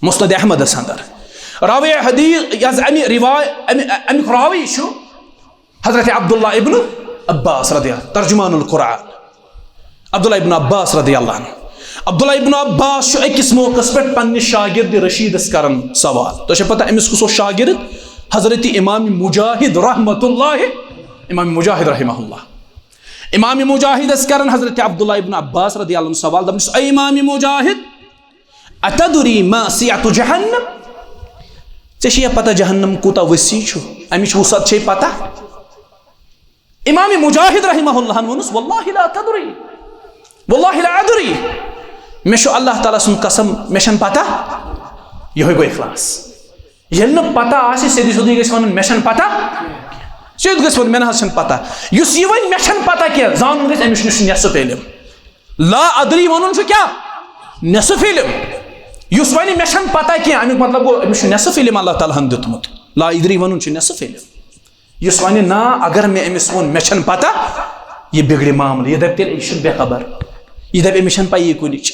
مسند احمدس اندر۔ راوی حدیث، یۄس امہِ روایت، امہِ، امیُک راوی چھُ، حضرت عبداللہ ابن عباس رضی اللہ، ترجمان القرآن، عبداللہ ابن عباس رضی اللہ عنہ۔ عبداللہ ابن عباس چھُ أکِس موقعس پٮ۪ٹھ پننِس شاگرد رشیدس کران سوال۔ تۄہہِ چھا پتہ أمِس کُس اوس شاگرد؟ حضرت امام مجاہد رحمۃ اللہ، امام مجاہد رحمہ اللہ۔ امام مجاہدس کران حضرت عبداللہ ابن عباس رضی اللہ عنہ سوال، دپان چھُس، "اے امام مجاہد، اتدری ما سعت جہنم؟ ژےٚ چھےٚ یا پتہ جہنم کوٗتاہ وسیع چھُ؟ امِچ وسعت چھے پتہ؟ امام مجاہد رحمہ اللہ ووٚنُس، واللہ لا تدری، واللہ لا ادری، مےٚ چھُ اللہ تعالیٰ سُنٛد قسم، مےٚ چھَنہٕ پتہ۔ یِہوٚے گوٚو اخلاص۔ ییٚلہِ نہٕ پتہ آسہِ، سیٚدُے سیٚدُے گژھِ وَنُن، مےٚ چھَنہٕ پتہ۔ سیوٚد گژھِ وَنُن، مےٚ نہ حظ چھَنہٕ پتہ۔ یُس یہِ وَنہِ، مےٚ چھَنہٕ پتہ کینٛہہ، زانُن گژھِ، أمِس نِش چھُ نصف علم۔ لا ادری وَنُن چھُ کیٛاہ؟ نصف علم۔ یُس وَنہِ، مےٚ چھَنہٕ پتہ کینٛہہ، اَمیُک مطلب گوٚو، أمِس چھُ نصف علم اللہ تعالیٰ ہَن دیُتمُت۔ لا ادری وَنُن چھُ نصف علم۔ یُس وَنہِ، نا، اگر مےٚ أمِس ووٚن، مےٚ چھَنہٕ پتہ، یہِ بِگڑِ معاملہٕ، یہِ دَپہِ تیٚلہِ، یہِ چھُنہٕ بے خبر، یہِ دَپہِ، أمِس چھَنہٕ پَیی کُنِچ۔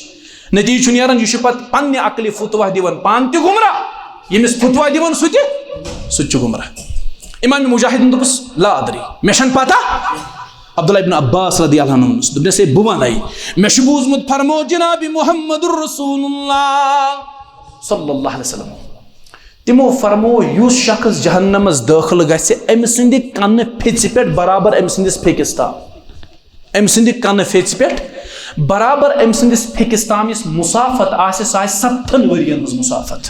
نتیجہٕ چھُ نیران، یہِ چھُ پتہٕ پننہِ عقلہِ فتوا دِوان، پانہٕ تہِ گمراہ، ییٚمِس فتوا دِوان سُہ تہِ، سُہ تہِ چھُ گمراہ۔ امام مجاہدن دوٚپُس، لا ادری، مےٚ چھَنہٕ پتہ۔ عبداللہ ابن عباس رضی اللہ عنہ ووٚنُس، دوٚپنَس، ہے، بہٕ وَنَے، مےٚ چھُ بوٗزمُت فرموو جناب محمد رسول اللہ صلی اللہ علیہ وسلم۔ تِمو فرموو، یُس شخص جہنمس دٲخل گژھِ، أمۍ سٕنٛدِ کنہٕ پھیٚژِ پٮ۪ٹھ برابر أمۍ سٕنٛدِس پھیٚکِس تام، أمۍ سٕنٛدِ کنہٕ پھیٚژِ پٮ۪ٹھ برابر أمۍ سٕنٛدِس پھیٚکِس تام یُس مسافت آسہِ، سۄ آسہِ ستتھن ؤرین ہٕنٛز مسافت۔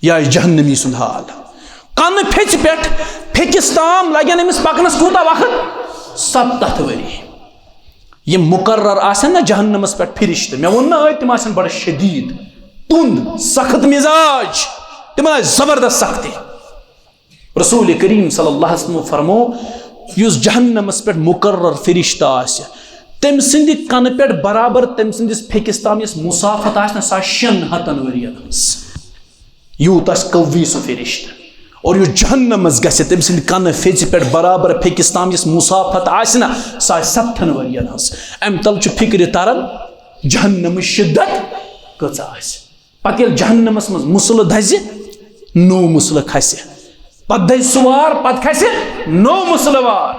یہِ آسہِ جہنمی سُنٛد حال۔ کنہٕ پھیٚژِ پٮ۪ٹھ پھیٚکِس تام لگن أمِس پکنس کوٗتاہ وقت؟ ستتھ ؤری۔ یِم مقرر آسن نہ جہنمس پٮ۪ٹھ فرشتہٕ، مےٚ ووٚن نہ أدۍ، تِم آسن بڑٕ شدید، تُند، سخت مزاج، تِمن آسہِ زبردست سختی۔ رسول کریم صلی اللہ علیہ وسلم فرمو، یُس جہنمس پٮ۪ٹھ مقرر فرشتہٕ آسہِ، تٔمۍ سٕنٛدِ کنہٕ پٮ۪ٹھ برابر تٔمۍ سٕنٛدِس پھیٚکِس تام یۄس مسافت آسہِ نہ، سۄ آسہِ شٮ۪ن ہتن ؤرین ہٕنٛز۔ یوٗت آسہِ قوی سُہ فرشتہٕ۔ اور یُس جہنمس گژھِ، تٔمۍ سٕنٛدِ کنہٕ پھیٚژِ پٮ۪ٹھ برابر پھیٚکِس تام یۄس مسافت آسہِ نہ، سۄ آسہِ ستتھن ؤرین ہٕنٛز۔ امہِ تل چھُ فکرِ تران جہنمٕچ شدت کۭژاہ آسہِ۔ پتہٕ ییٚلہِ جہنمس منٛز مسلہٕ دزِ، نوٚو مسلہٕ کھسہِ۔ پتہٕ دزِ سُہ وار، پتہٕ کھسہِ نوٚو مسلہٕ وار۔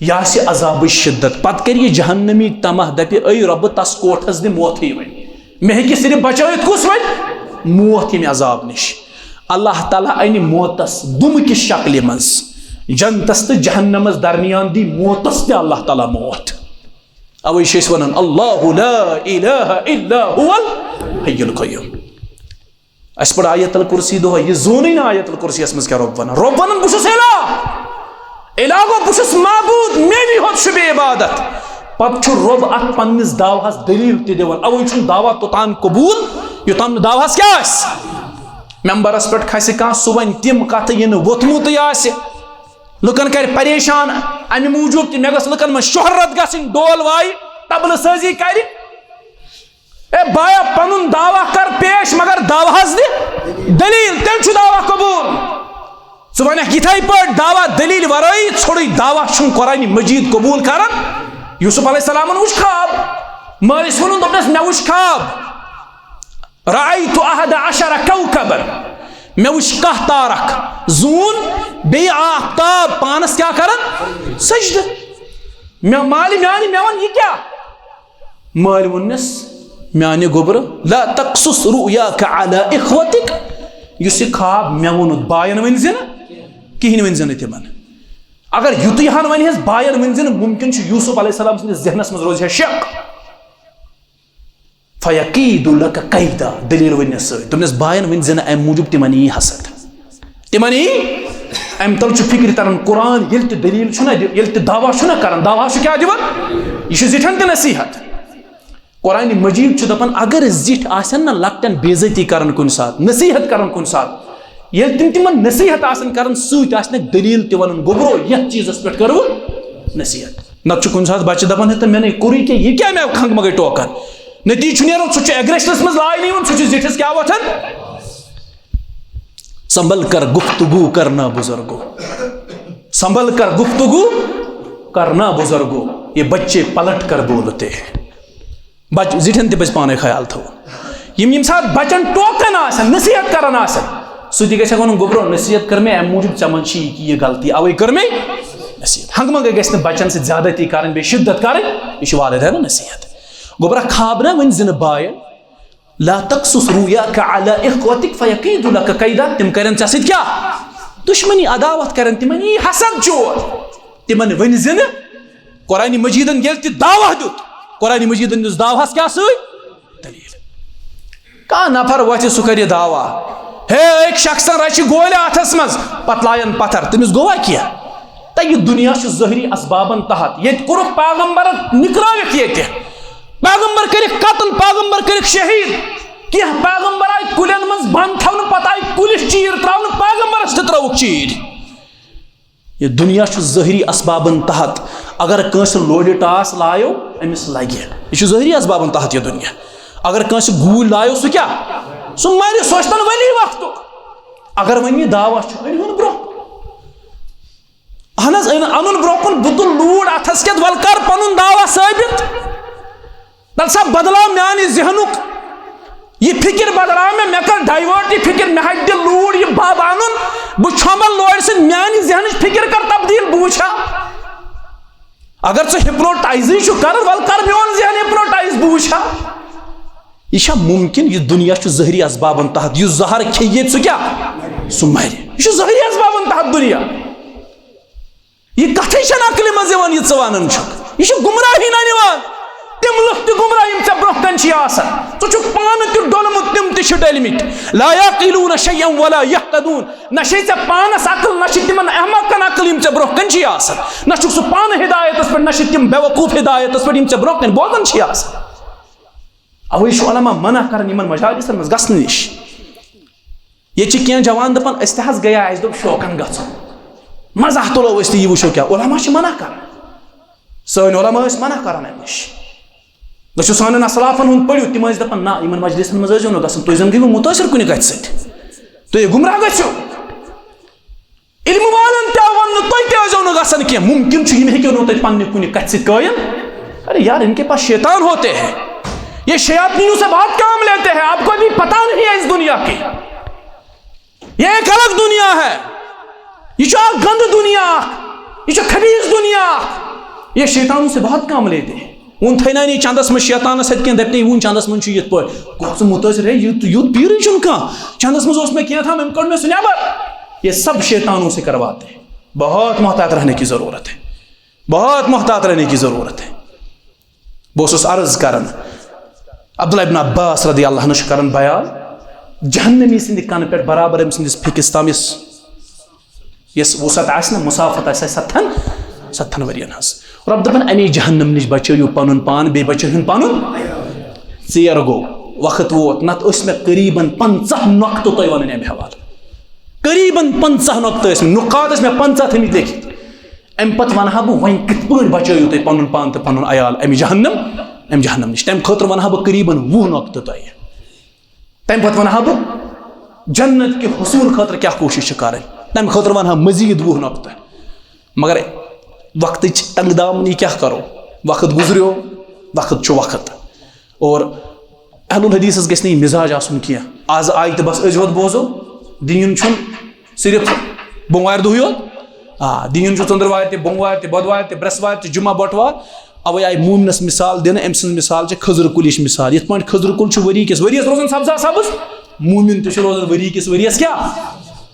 یہِ آسہِ عذابٕچ شدت۔ پتہٕ کرِ یہِ جہنمی طمع، دپہِ، اے رۄبہٕ، تس کوٹھس دِ موتھٕے وۄنۍ۔ مےٚ ہیٚکہِ صرف بچٲوِتھ کُس وۄنۍ؟ موت ییٚمہِ عذاب نِش۔ اللہ تعالیٰ انہِ موتس دُمہٕ کِس شکلہِ منٛز۔ جنتس تہٕ جہنمس درمیان دی موتس تہِ اللہ تعالیٰ موت۔ اوے چھِ أسۍ ونان، اللہ لا الہ الا هو الحی القیوم۔ اسہِ پٔر آیت الکرسی دۄہے، یہِ زونٕے نہٕ آیت الکرسی یس منٛز کیٛاہ رۄب ونان۔ رۄب ونان، بہٕ چھُس الہ۔ الہ گوٚو، بہٕ چھُس معبوٗد، مےٚ یوت چھُ بیٚیہِ عبادت۔ پتہٕ چھُ رۄب اتھ پننِس دعوہس دلیل تہِ دِوان۔ اوے چھُنہٕ دعویٰ توٚتام قبوٗل، یوٚتام نہٕ دعوہس کیٛاہ آسہِ۔ ممبرس پٮ۪ٹھ کھسہِ کانٛہہ، سُہ ونہِ تِم کتھٕ، یہِ نہٕ ووٚتھمُتٕے آسہِ۔ لُکن کرِ پریشان، امہِ موٗجوٗب تہِ مےٚ گٔژھ لُکن منٛز شہرت گژھٕنۍ، ڈول وایہِ، طبلہٕ سٲزی کرِ۔ اے بایا، پنُن دعویٰ کر پیش، مگر دعویٰ ہس دِ دلیل، تیٚلہِ چھُ دعویٰ قبوٗل۔ ژٕ ونکھ یِتھے پٲٹھۍ دعویٰ دلیل ورٲیی، ژھوٚرُے دعویٰ چھُنہٕ قرآن مجید قبوٗل کران۔ یوسف علیہ السلامن وُچھ خواب، مٲلِس ووٚنُن، دوٚپنس، مےٚ وُچھ خواب، رأیت احد عشر کوکبا، مےٚ وُچھ کاہ تارک، زوٗن، بیٚیہِ آفتاب پانس کیٛاہ کران؟ سجدٕ۔ مےٚ مالہِ میانہِ، مےٚ ووٚن، یہِ کیٛاہ؟ مٲلۍ ووٚننس، میانہِ گوٚبرٕ، لا تقصص رؤیاک علی اخوتک، یُس یہِ خواب مےٚ ووٚنُتھ باین ؤنۍ زِ نہٕ، کِہینۍ ؤنۍ زِ نہٕ تِمن۔ اگر یُتُے ہن ونہِ ہس باین ؤنۍ زِ نہٕ، ممکن چھُ یوسف علیہ السلام سٕنٛدِس ذہنس منٛز روزِ ہا شک۔ فیقید لک قیدا، دلیل ؤنِس سۭتۍ۔ دوٚپنس، باین ؤنۍ زِ نہٕ، امہِ موٗجوٗب تِمن یی حسد۔ تِمن یی، امہِ تل چھُ فکرِ تران، قرآن ییٚلہِ تہِ دلیل چھُنہ دِ-، ییٚلہِ تہِ دعویٰ چھُنہ کران، دعویٰ چھُ کیٛاہ دِوان؟ یہِ چھُ زِٹھٮ۪ن تہِ نصیحت۔ قرآن مجید چھُ دپان، اگر زِٹھۍ آسن نہ لۄکٹٮ۪ن بے عزتی کران کُنہِ ساتہٕ، نصیحت کران کُنہِ ساتہٕ، ییٚلہِ تِم تِمن نصیحت آسن کران، سۭتۍ آسنکھ دلیل تہِ ونان، گوٚبرو، یتھ چیٖزس پٮ۪ٹھ کرو نصیحت۔ نتہٕ چھُ کُنہِ ساتہٕ بچہٕ دپان، ہے تہٕ مےٚ نے کوٚرُے کینٛہہ، یہِ کیٛاہ مےٚ کھنٛگہٕ منٛگے ٹوکان؟ نتیجہٕ چھُ نیران، سُہ چھُ aggression منٛز لاینہٕ یِوان، سُہ چھُ زِٹھِس کیٛاہ وۄتھان؟ سنبھل کر گفتگو کرنا بزرگو، سنبھل کر گفتگو کرنا بزرگو، یہ بچے پلٹ کر بولتے ہیں۔ بچ-، زِٹھٮ۪ن تہِ پزِ پانے خیال تھاوُن۔ یِم ییٚمہِ ساتہٕ بچن ٹوکان آسن، نصیحت کران آسن، سُہ تہِ گژھِ ونُن، گوٚبرو، نصیحت کٔر مےٚ، امہِ موٗجوٗب ژےٚ منٛز چھِ یہِ کہِ یہِ غلطی، اوے کٔر مےٚ نصیحت۔ ہنگہٕ منگے گژھِ نہٕ بچن سۭتۍ زیادتی کرٕنۍ، بیٚیہِ شدت کرٕنۍ، یہِ چھُ والدینن نصیحت۔ گوٚبرا، خواب نہ ؤنۍ زِ نہٕ باین، لا تقصص رؤیاک علی اخوتک فیقیدوا لک قیدا، تِم کرن ژےٚ سۭتۍ کیٛاہ؟ دشمنی، عداوت کرن، تِمن یی حسد چوب، تِمن ؤنۍ زِ نہٕ۔ قرآن مجیدن ییٚلہِ تہِ دعویٰ دیُت، قرآن مجیدن دِژ دعویٰ ہس کیٛاہ سۭتۍ؟ دلیل۔ کانٛہہ نفر وۄتھِ، سُہ کرِ دعویٰ، ہے، أکۍ شخصن رچہِ گولہِ اتھس منٛز، پتہٕ لایَن پتھر، تٔمِس گوٚوا کینٛہہ؟ تہٕ یہِ دُنیا چھُ ظٲہری اسبابن تحت۔ ییٚتہِ کوٚرُکھ پیغمبرن نِکرٲوِتھ ییٚتہِ۔ پیغمبر کٔرِکھ قتل، پیغمبر کٔرِکھ شہیٖد۔ کینٛہہ پیغمبر آیہِ کُلٮ۪ن منٛز بنٛد تھاونہٕ، پتہٕ آیہِ کُلِس چیٖر ترٛاونہٕ، پیغمبرس تہِ ترٛٲوُکھ چیٖر۔ یہِ دُنیا چھُ ظٲہری اسبابن تحت۔ اگر کٲنٛسہِ لورِ ٹاس لایو، أمِس لگہِ۔ یہِ چھُ ظٲہری اسبابن تحت یہِ دُنیا۔ اگر کٲنٛسہِ گوٗلۍ لایو، سُہ کیٛاہ؟ سُہ مرِ، سُہ ٲسۍتن ولی وقتُک۔ اگر وۄنۍ یہِ دعویٰ چھُ، أنۍ ہُن برٛونٛہہ۔ اہن حظ، أنۍ، اَنُن برٛونٛہہ کُن، بہٕ تُلہٕ لوٗر اَتھس کٮ۪تھ، وَلہٕ کر پَنُن دعویٰ ثٲبت۔ دَپ سا، بدلاو میانہِ ذہنُک یہِ فِکِر، بدلاو مےٚ، مےٚ کر divert یہِ فِکِر، مےٚ ہَٹہِ دِ لوٗر یہِ بب اَنُن، بہٕ چھۄمبہٕ لورِ سۭتۍ، میانہِ ذہنٕچ فِکِر کر تبدیٖل، بہٕ وٕچھِ ہا۔ اگر ژٕ hypnotizeٕے چھُکھ کران، وَلہٕ کر میون ذہن hypnotize، بہٕ وٕچھِ ہا۔ یہِ چھا مُمکِن؟ یہِ دُنیا چھُ ظٲہری اسبابن تحت۔ یُس زہر کھیٚیہِ ییٚتہِ، سُہ کیٛاہ؟ سُہ مرِ۔ یہِ چھُ ظٲہری اسبابن تحت دُنیا۔ یہِ کتھٕے چھنہٕ عقلہِ منٛز یِوان، یہِ ژٕ ونان چھُکھ۔ یہِ چھُ گمراہی نہ نِوان۔ تِم لُکھ تہِ گمراہ، یِم ژےٚ برونٛہہ کنہِ چھِ آسان۔ ژٕ چھُکھ پانہٕ تہِ ڈوٚلمُت، تِم تہِ چھِ ڈٔلمٕتۍ۔ لا یعقلون شیئا ولا یہتدون۔ نہ چھے ژےٚ پانس عقل، نہ چھِ تِمن احمقن عقل، یِم ژےٚ برونٛہہ کنہِ چھِ آسان۔ نہ چھُکھ ژٕ پانہٕ ہدایتس پٮ۪ٹھ، نہ چھِ تِم بیوقوف ہدایتس پٮ۪ٹھ، یِم ژےٚ برونٛہہ کنہِ بوزان چھِ آسان۔ اوے چھُ علماء منع کران یِمن مجالسن منٛز گژھنہٕ نِش۔ ییٚتہِ چھِ کینٛہہ جوان دَپان، "أسۍ تہِ حظ گٔیے، اَسہِ دوٚپ شوقن گژھو، مزہ تُلو أسۍ تہِ، یہِ وٕچھو کیٛاہ۔" علماء چھِ منع کران، سٲنۍ علماء ٲسۍ منع کران اَمہِ نِش۔ گٔژھِو سانٮ۪ن اسلافن ہُنٛد پٔرِو، تِم ٲسۍ دَپان، "نہ، یِمن مجلسن منٛز ٲسۍزیو نہٕ گژھان، تُہۍ زن گٔیوٕ مُتٲثر کُنہِ کتھِ سۭتۍ، تُہۍ گمراہ گٔژھِو۔" علم والن تہِ آو وننہٕ، "تُہۍ تہِ ٲسۍزیو نہٕ گژھان کینٛہہ، ممکن چھُ یِم ہیٚکیو نہٕ تۄہہِ پننہِ کُنہِ کتھِ سۭتۍ قٲیِل۔" ارے یار، ان کے پاس شیطان ہوتے ہیں، یہ شیاطینوں سے بہت کام لیتے ہیں، آپ کو ابھی پتہ نہیں ہے اس دنیا کی۔ یہ ایک الگ دنیا ہے، یہ چھُ اکھ گندٕ دنیا اکھ، یہ چھُ خبیث دنیا اکھ، یہ شیطانوں سے بہت کام لیتے ہیں۔ وُن تھٲیناے نہٕ یہِ چندس منٛز شیطانس سۭتۍ کینٛہہ، دپہِ نے وُن چندس منٛز چھُ یِتھ پٲٹھۍ۔ گوٚو ژٕ مُتٲثر، ہے، یُتھ، یُتھ پیٖرٕے چھُنہٕ کانٛہہ۔ چندس منٛز اوس مےٚ کینٛہہ تام، أمۍ کٔڑ مےٚ سُہ نٮ۪بر۔ یہ سب شیطانوں سے کرواتے ہیں۔ بہت محتاط رہنے کی ضرورت ہے، بہت محتاط رہنے کی ضرورت ہے۔ بہٕ اوسُس عرض کران، عبداللہ ابن عباس رضی اللہ عنہ چھُ کران بیان، جہنمی سٕنٛدِ کنہٕ پٮ۪ٹھ برابر أمۍ سٕنٛدِس پھیٚکِس تام، یۄس یۄس وسعت آسہِ نہ، مسافت آسہِ ستن، ستن ؤرین ہٕنٛز۔ رۄب دپان، امی جہنم نِش بچٲیِو پنُن پان، بیٚیہِ بچٲیِن پنُن۔ ژیر گوٚو، وقت ووت، نتہٕ ٲسۍ مےٚ قریباً پنژاہ نۄقطہٕ تۄہہِ ونٕنۍ امہِ حوالہٕ۔ قریباً پنژاہ نۄقطہٕ ٲسۍ مےٚ، نقاط ٲسۍ مےٚ پنژاہ تھٲمٕتۍ لیکھِتھ۔ امہِ پتہٕ ونہٕ ہا بہٕ، وۄنۍ کِتھ پٲٹھۍ بچٲیِو تُہۍ پنُن پان تہٕ پنُن عیال امہِ جہنم، امہِ جہنم نِش؟ تمہِ خٲطرٕ ونہٕ ہا بہٕ قریباً وُہ نۄقطہٕ تۄہہِ۔ تَمہِ پتہٕ وَنہٕ ہا بہٕ جنت کہِ حصوٗل خٲطرٕ کیٛاہ کوٗشِش چھِ کَرٕنۍ، تَمہِ خٲطرٕ وَنہٕ ہا مزیٖد وُہ نۄقطہٕ۔ مگر وقتٕچ تنگ دامنی کیٛاہ کَرو؟ وقت گُزریو، وقت چھُ وقت۔ اور اہل الحدیثس گژھِ نہٕ یہِ مزاج آسُن کینٛہہ، آز آیہِ تہٕ بس أزۍ یوت بوزو، دیٖن چھُنہٕ صرف بوموارِ دۄہٕے یوت۔ آ، دیٖن چھُ ژٔنٛدٕروارِ تہِ، بوموارِ تہِ، بۄدوارِ تہِ، برٛٮ۪سوارِ تہِ، جمعہ، بٹوار۔ اوے آیہِ مومنس مثال دِنہٕ، أمۍ سٕنٛز مثال چھِ کھٔزرٕ کُلِچ مثال۔ یِتھ پٲٹھۍ کھٔزرٕ کُل چھُ ؤری کِس ؤریَس روزان سبزا سبز، مومن تہِ چھُ روزان ؤری کِس ؤریَس کیٛاہ؟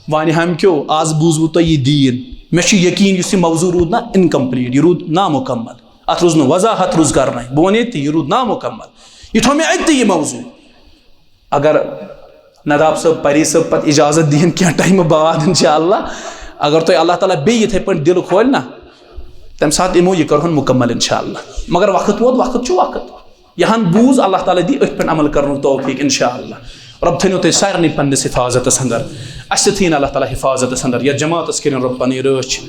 وانہِ ہامہِ کیو، آز بوٗزوٕ تۄہہِ یہِ دیٖن۔ مےٚ چھُ یقیٖن یُس یہِ موضوع روٗد نا incomplete، یہِ روٗد نامُکمل، اَتھ روٗز نہٕ وضاحت روٗز کرنَے۔ بہٕ وَنہٕ ییٚتہِ، یہِ روٗد نامُکمل۔ یہِ تھوٚو مےٚ اَتہِ تہِ یہِ موضوع۔ اگر نداب صٲب، پری صٲب پتہٕ اجازت دِیِن کینٛہہ ٹایمہٕ بعد انشاءاللہ، اگر تۄہہِ اللہ تعالیٰ بیٚیہِ یِتھَے پٲٹھۍ دِل کھولہِ نا، تَمہِ ساتہٕ یِمو، یہِ کرہون مُکمل انشاءاللہ۔ مگر وقت ووت، وقت چھُ وقت۔ یہِ ہن بوٗز، اللہ تعالیٰ دی أتھۍ پٮ۪ٹھ عمل کرنُک توفیق انشاءاللہ۔ رۄب تھٲینو تُہۍ سارنٕے پننِس حفاظتس اندر، اسہِ تہِ تھٲیِن اللہ تعالیٰ حفاظتس اندر، یتھ جماعتس کٔرِن رۄب پنٕنۍ رٲچھ۔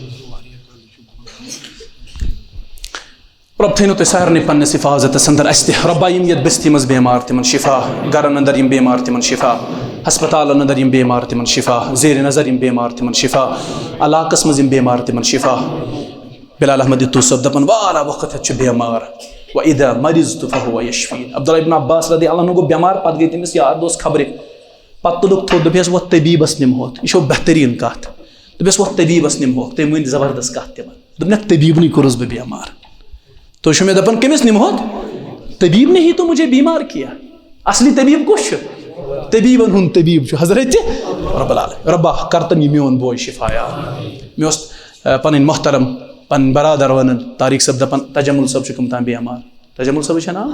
رۄب تھٲینو تُہۍ سارنٕے پننِس حفاظتس اندر، اسہِ تہِ۔ رۄبا، یِم یتھ بستی منٛز بیمار، تِمن شفا، گرن اندر یِم بیمار، تِمن شفا، ہسپتالن اندر یِم بیمار، تِمن شفا، زیر نظر یِم بیمار، تِمن شفا، علاقس منٛز یِم بیمار، تِمن شفا۔ بلال احمد یتو صٲب دپان، واریاہ وقت ہیتھ چھُ بیمار، "وَإِذَا مَرِضْتُ فَهُوَ يَشْفِينِ۔" عبداللہ ابن عباس رضی اللہ عنہ گوٚو بیمار، پتہٕ گٔے تٔمِس یاد دوست خبرِ، پتہٕ تُلُکھ تھوٚد، دوٚپہس، "وۄتھ طبیبس نِمہوتھ، یہِ چھُو بہتریٖن کتھ۔" دوٚپہس، "وۄتھ طبیبس نِمہوکھ، تٔمۍ ؤنۍ زبردست کتھ تِمن۔" دوٚپنکھ، "طبیٖبنٕے کوٚرُس بہٕ بیمار۔" تُہۍ چھِو مےٚ دَپان، کٔمِس نِمہوکھ؟ طبیٖب نے ہی تو مجھے بیمار کیا۔ اصلی طبیٖب کُس چھُ؟ طبیٖبن ہُنٛد طبیٖب چھُ حضرت رب العالمین۔ ربا، کر تن یہِ میون بوے شفا یا۔ مےٚ اوس، آ، پنٕنۍ محترم، پنٕنۍ برادر ونان، طارق صٲب دَپان، تجمل صٲب چھُ کٕم تام بیمار۔ تجمل صٲبٕے چھا ناو؟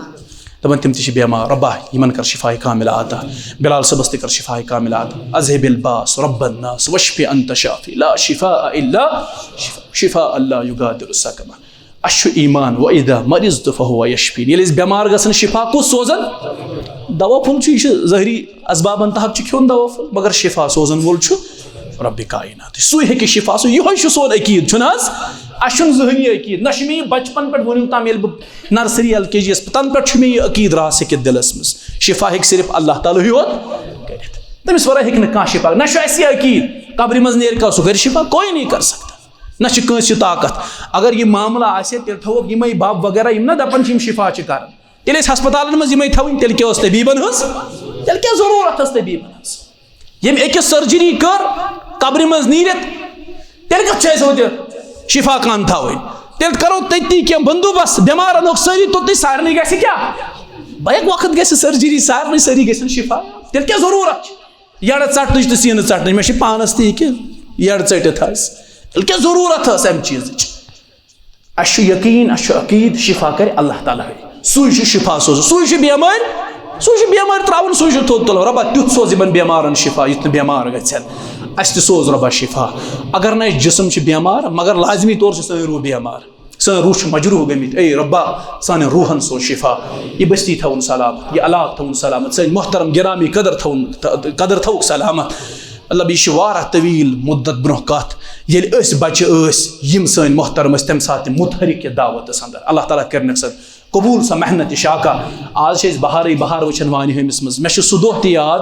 دَپان تِم تہِ چھِ بٮ۪مار، رۄبا یِمن کر شفاء کاملہ عطا، بلال صٲبس تہِ کر شفاء کاملہ عطا، اذهب الباس رب الناس واشف انت شافی لا شفاء الا شفاء، شفاء لا یغادر سقما۔ اَسہِ چھُ ایمان، واذا مرضت فهو یشفین، ییٚلہِ أسۍ بٮ۪مار گژھن شفا کُس سوزن؟ دوا پھوٚل چھُ، یہِ چھُ ظٲہری اسبابن تحت چھُ کھیوٚن دوا پھوٚل، مگر شفا سوزن وول چھُ رب کائنات۔ سُے ہیٚکہِ شفا، سُہ یِہوٚے چھُ سون عقیٖد، چھُنہٕ حظ؟ اَسہِ چھُنہٕ زٕہٕنۍ یہِ عقیٖد، نہ چھُ مےٚ یہِ بچپن پٮ۪ٹھ وٕنیُک تام، ییٚلہِ بہٕ نرسری ایل کے جی یس، تنہٕ پٮ۪ٹھ چھُ مےٚ یہِ عقیٖد راسخ یتھ دِلس منٛز، شفا ہیٚکہِ صرف اللہ تعالیٰ ہٕے یوت کٔرِتھ، تٔمِس ورٲے ہیٚکہِ نہٕ کانٛہہ شفا۔ نہ چھُ اَسہِ یہِ عقیٖد قبرِ منٛز نیرِ کانٛہہ، سُہ کرِ شفا، کوئی نہیں کر سکتا، نہ چھُ کٲنٛسہِ یہِ طاقت۔ اگر یہِ معاملہٕ آسہِ ہے، تیٚلہِ تھاووکھ یِمے بب وغیرہ، یِم نہ دپان چھِ یِم شفا چھِ کران، تیٚلہِ ٲسۍ ہسپتالن منٛز یِمے تھاوٕنۍ، تیٚلہِ کیٛاہ اوس طبیٖبن ہٕنٛز؟ تیٚلہِ کیٛاہ ضروٗرت ٲس طبیٖبن ہٕنٛز؟ ییٚمۍ أکِس سرجری کٔر قبرِ منٛز نیٖرِتھ، تیٚلہِ کَتھ چھِ اَسہِ ہوٚتہِ شفا خان تھاوٕنۍ؟ تیٚلہِ کَرو تٔتی کینٛہہ بندوبست، بٮ۪مار اَنوکھ سٲری توٚتُے، سارنٕے گژھِ کیٛاہ؟ بیک وقت گژھِ سرجری، سارنٕے سٲری گژھن شفا۔ تیٚلہِ کیٛاہ ضروٗرت چھِ یَڑٕ ژَٹنٕچ تہٕ سیٖنہٕ ژَٹنٕچ؟ مےٚ چھِ پانَس تہِ یہِ کہِ یَڑٕ ژٔٹِتھ حظ۔ تیٚلہِ کیٛاہ ضروٗرت ٲس اَمہِ چیٖزٕچ؟ اَسہِ چھُ یقیٖن، اَسہِ چھُ عقیٖد، شفا کَرِ اللہ تعالیٰ ہٕے۔ سُے چھُ شفا سوزان، سُے چھُ بیمٲرۍ، سُے چھُ بیمٲرۍ ترٛاوان، سُے چھُ تھوٚد تُلان۔ رۄبا، تیُتھ سوز یِمن بیمارن شفا، یُتھ نہٕ بیمار گژھن۔ اَسہِ تہِ سوز رۄبا شفا۔ اگر نہٕ اَسہِ جسم چھُ بیمار، مگر لازمی طور چھُ سٲنۍ روح بیمار، سٲنۍ روح چھِ مجروح گٔمٕتۍ۔ اے رۄبا، سانٮ۪ن روحن سوز شفا۔ یہِ بستی تھاوُن سلامت، یہِ علاقہٕ تھاوُن سلامت، سٲنۍ محترم گرامی قدر تھاوُن، قدر تھاوُکھ سلامت۔ مطلب، یہِ چھِ واریاہ طویل مدت برونٛہہ کتھ، ییٚلہِ أسۍ بچہِ ٲسۍ، یِم سٲنۍ محترم ٲسۍ، تمہِ ساتہٕ تہِ متحرک یتھ دعوتس اندر۔ اللہ تعالیٰ کٔرنکھ سۄ قبول، سۄ محنت شاکا۔ آز چھِ أسۍ بہارٕے بہار وٕچھان وانہِ ہٲمِس منٛز۔ مےٚ چھُ سُہ دۄہ تہِ یاد،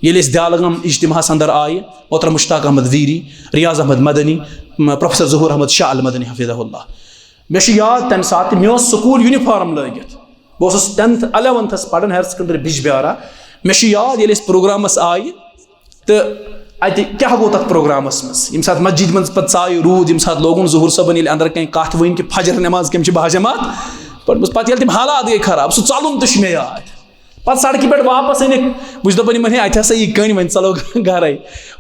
ییٚلہِ أسۍ دیالگام اجتماعس اندر آیہِ، محترم مشتاق احمد ویری، ریاض احمد مدنی، م-، پروفیسر ظہور احمد شاہ المدنی حفظہ اللہ۔ مےٚ چھُ یاد تمہِ ساتہٕ تہِ، مےٚ اوس سکوٗل یونیفارم لٲگِتھ، بہٕ اوسُس ٹینتھ الیونتھس پران، ہایر سیکنڈری بجبیارا۔ مےٚ چھُ یاد، ییٚلہِ أسۍ پروگرامس آیہِ، تہٕ اتہِ کیٛاہ گوٚو تتھ پروگرامس منٛز؟ ییٚمہِ ساتہٕ مسجد منٛز پتہٕ ژایہِ روٗد، ییٚمہِ ساتہٕ لوگُن ظہور صٲبن ییٚلہِ اندر کنہِ کتھ ؤنۍ کہِ فجر نماز کٔمۍ چھِ باجماعت پٔرمٕژ، پتہٕ ییٚلہِ تِم حالات گٔے خراب، سُہ ژلُن تہِ چھُ مےٚ یاد۔ پتہٕ سڑکہِ پٮ۪ٹھ واپس أنِکھ، بہٕ چھُس دپان یِمن، ہے، اتہِ ہسا یی کٔنۍ، وۄنۍ ژلو گرے۔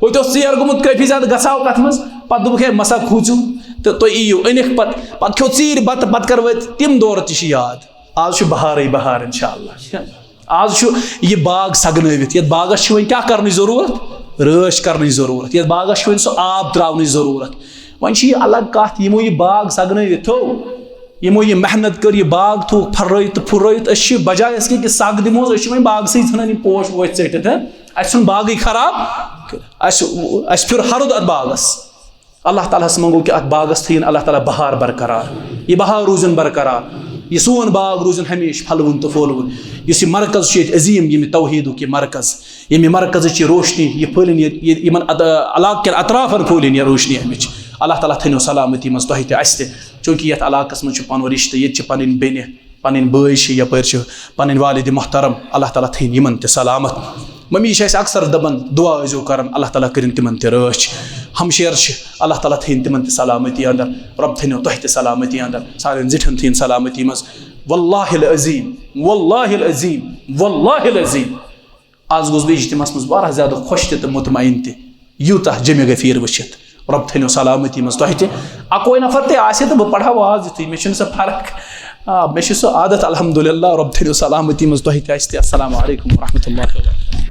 ہوٚتہِ اوس ژیر گوٚمُت کٲفی زیادٕ، گژھاو کتھ منٛز؟ پتہٕ دوٚپُکھ، ہے، مسا کھوٗژِو تہٕ تُہۍ یِیِو۔ أنِکھ پتہٕ، پتہٕ کھیوٚو ژیٖرۍ بتہٕ، پتہٕ کر وٲتۍ، تِم دور تہِ چھِ یاد۔ آز چھُ بہارٕے بہار، انشاءاللہ۔ آز چھُ یہِ باغ سگنٲوِتھ۔ یتھ باغس چھِ وۄنۍ کیٛاہ کرنٕچ ضروٗرت؟ رٲچھ کرنٕچ ضروٗرت۔ یتھ باغس چھُ وۄنۍ سُہ آب تراونٕچ ضروٗرت۔ وۄنۍ چھِ یہِ الگ کتھ، یِمو یہِ باغ سگنٲوِتھ تھوٚو، یِمو یہِ محنت کٔر، یہِ باغ تھوٚوُکھ پھرٲوِتھ تہٕ پھُرٲوِتھ۔ أسۍ چھِ بجاے أسۍ کہِ، کہِ سگ دِموس، أسۍ چھِ وۄنۍ باغسٕے ژھٕنان یِم پوش ووش ژٔٹِتھ، ہہ؟ اَسہِ ژھُن باغٕے خراب کٔرِتھ۔ اَسہِ، اَسہِ پھیُر ہرُد اَتھ باغس۔ اللہ تعالیٰ ہس منٛگو کہِ اتھ باغس تھٲیِن اللہ تعالیٰ بہار برقرار، یہِ بہار روٗزِن برقرار، یہِ سون باغ روٗزِن ہمیشہِ پھلوُن تہٕ پھولوُن۔ یُس یہِ مرکز چھُ ییٚتہِ عظیٖم، ییٚمہِ توحیٖدُک یہِ مرکز، ییٚمہِ مرکزٕچ یہِ روشنی، یہِ پھٔہلِن یہِ، یہِ، یِمن علاقہٕ کٮ۪ن اطرافن پھٔہلِن یہِ روشنی اَمِچ۔ اللہ تعالیٰ تھٲینو سلامتی منٛز تۄہہِ تہِ، اَسہِ تہِ، چوٗنٛکہِ یتھ علاقس منٛز چھُ پنُن رشتہٕ، ییٚتہِ چھِ پنٕنۍ بیٚنہِ، پنٕنۍ بٲے چھِ، یپٲرۍ چھِ پنٕنۍ والد محترم، اللہ تعالیٰ تھٲیِن یِمن تہِ سلامت۔ ممی چھِ اَسہِ اکثر دپان، دعا ٲسۍزیو کران، اللہ تعالیٰ کٔرِن تِمن تہِ رٲچھ۔ ہمشیر چھِ، اللہ تعالیٰ تھٲیِن تِمن تہِ سلامتی اندر، رب تھٲینو تۄہہِ تہِ سلامتی اندر، سارٮ۪ن زِٹھٮ۪ن تھٲیِن سلامتی منٛز۔ واللہ العظیم، واللہ العظیم، واللہ العظیم، آز گوس بہٕ اجتماعس منٛز واریاہ زیادٕ خۄش تہِ تہٕ مطمئن تہِ، یوٗتاہ جمع غفیر وٕچھِتھ۔ رب تھٲینو سلامتی منٛز تۄہہِ تہِ۔ اکوے نفر تہِ آسہِ تہٕ بہٕ پرہا واز یُتھُے، مےٚ چھُنہٕ سۄ فرق۔ آ، مےٚ چھُ سُہ عادت، الحمدللہ۔ رب تھٲینو سلامتی منٛز تۄہہِ تہِ، اَسہِ تہِ۔ السلام علیکم ورحمۃ اللہ وبرکاتہ۔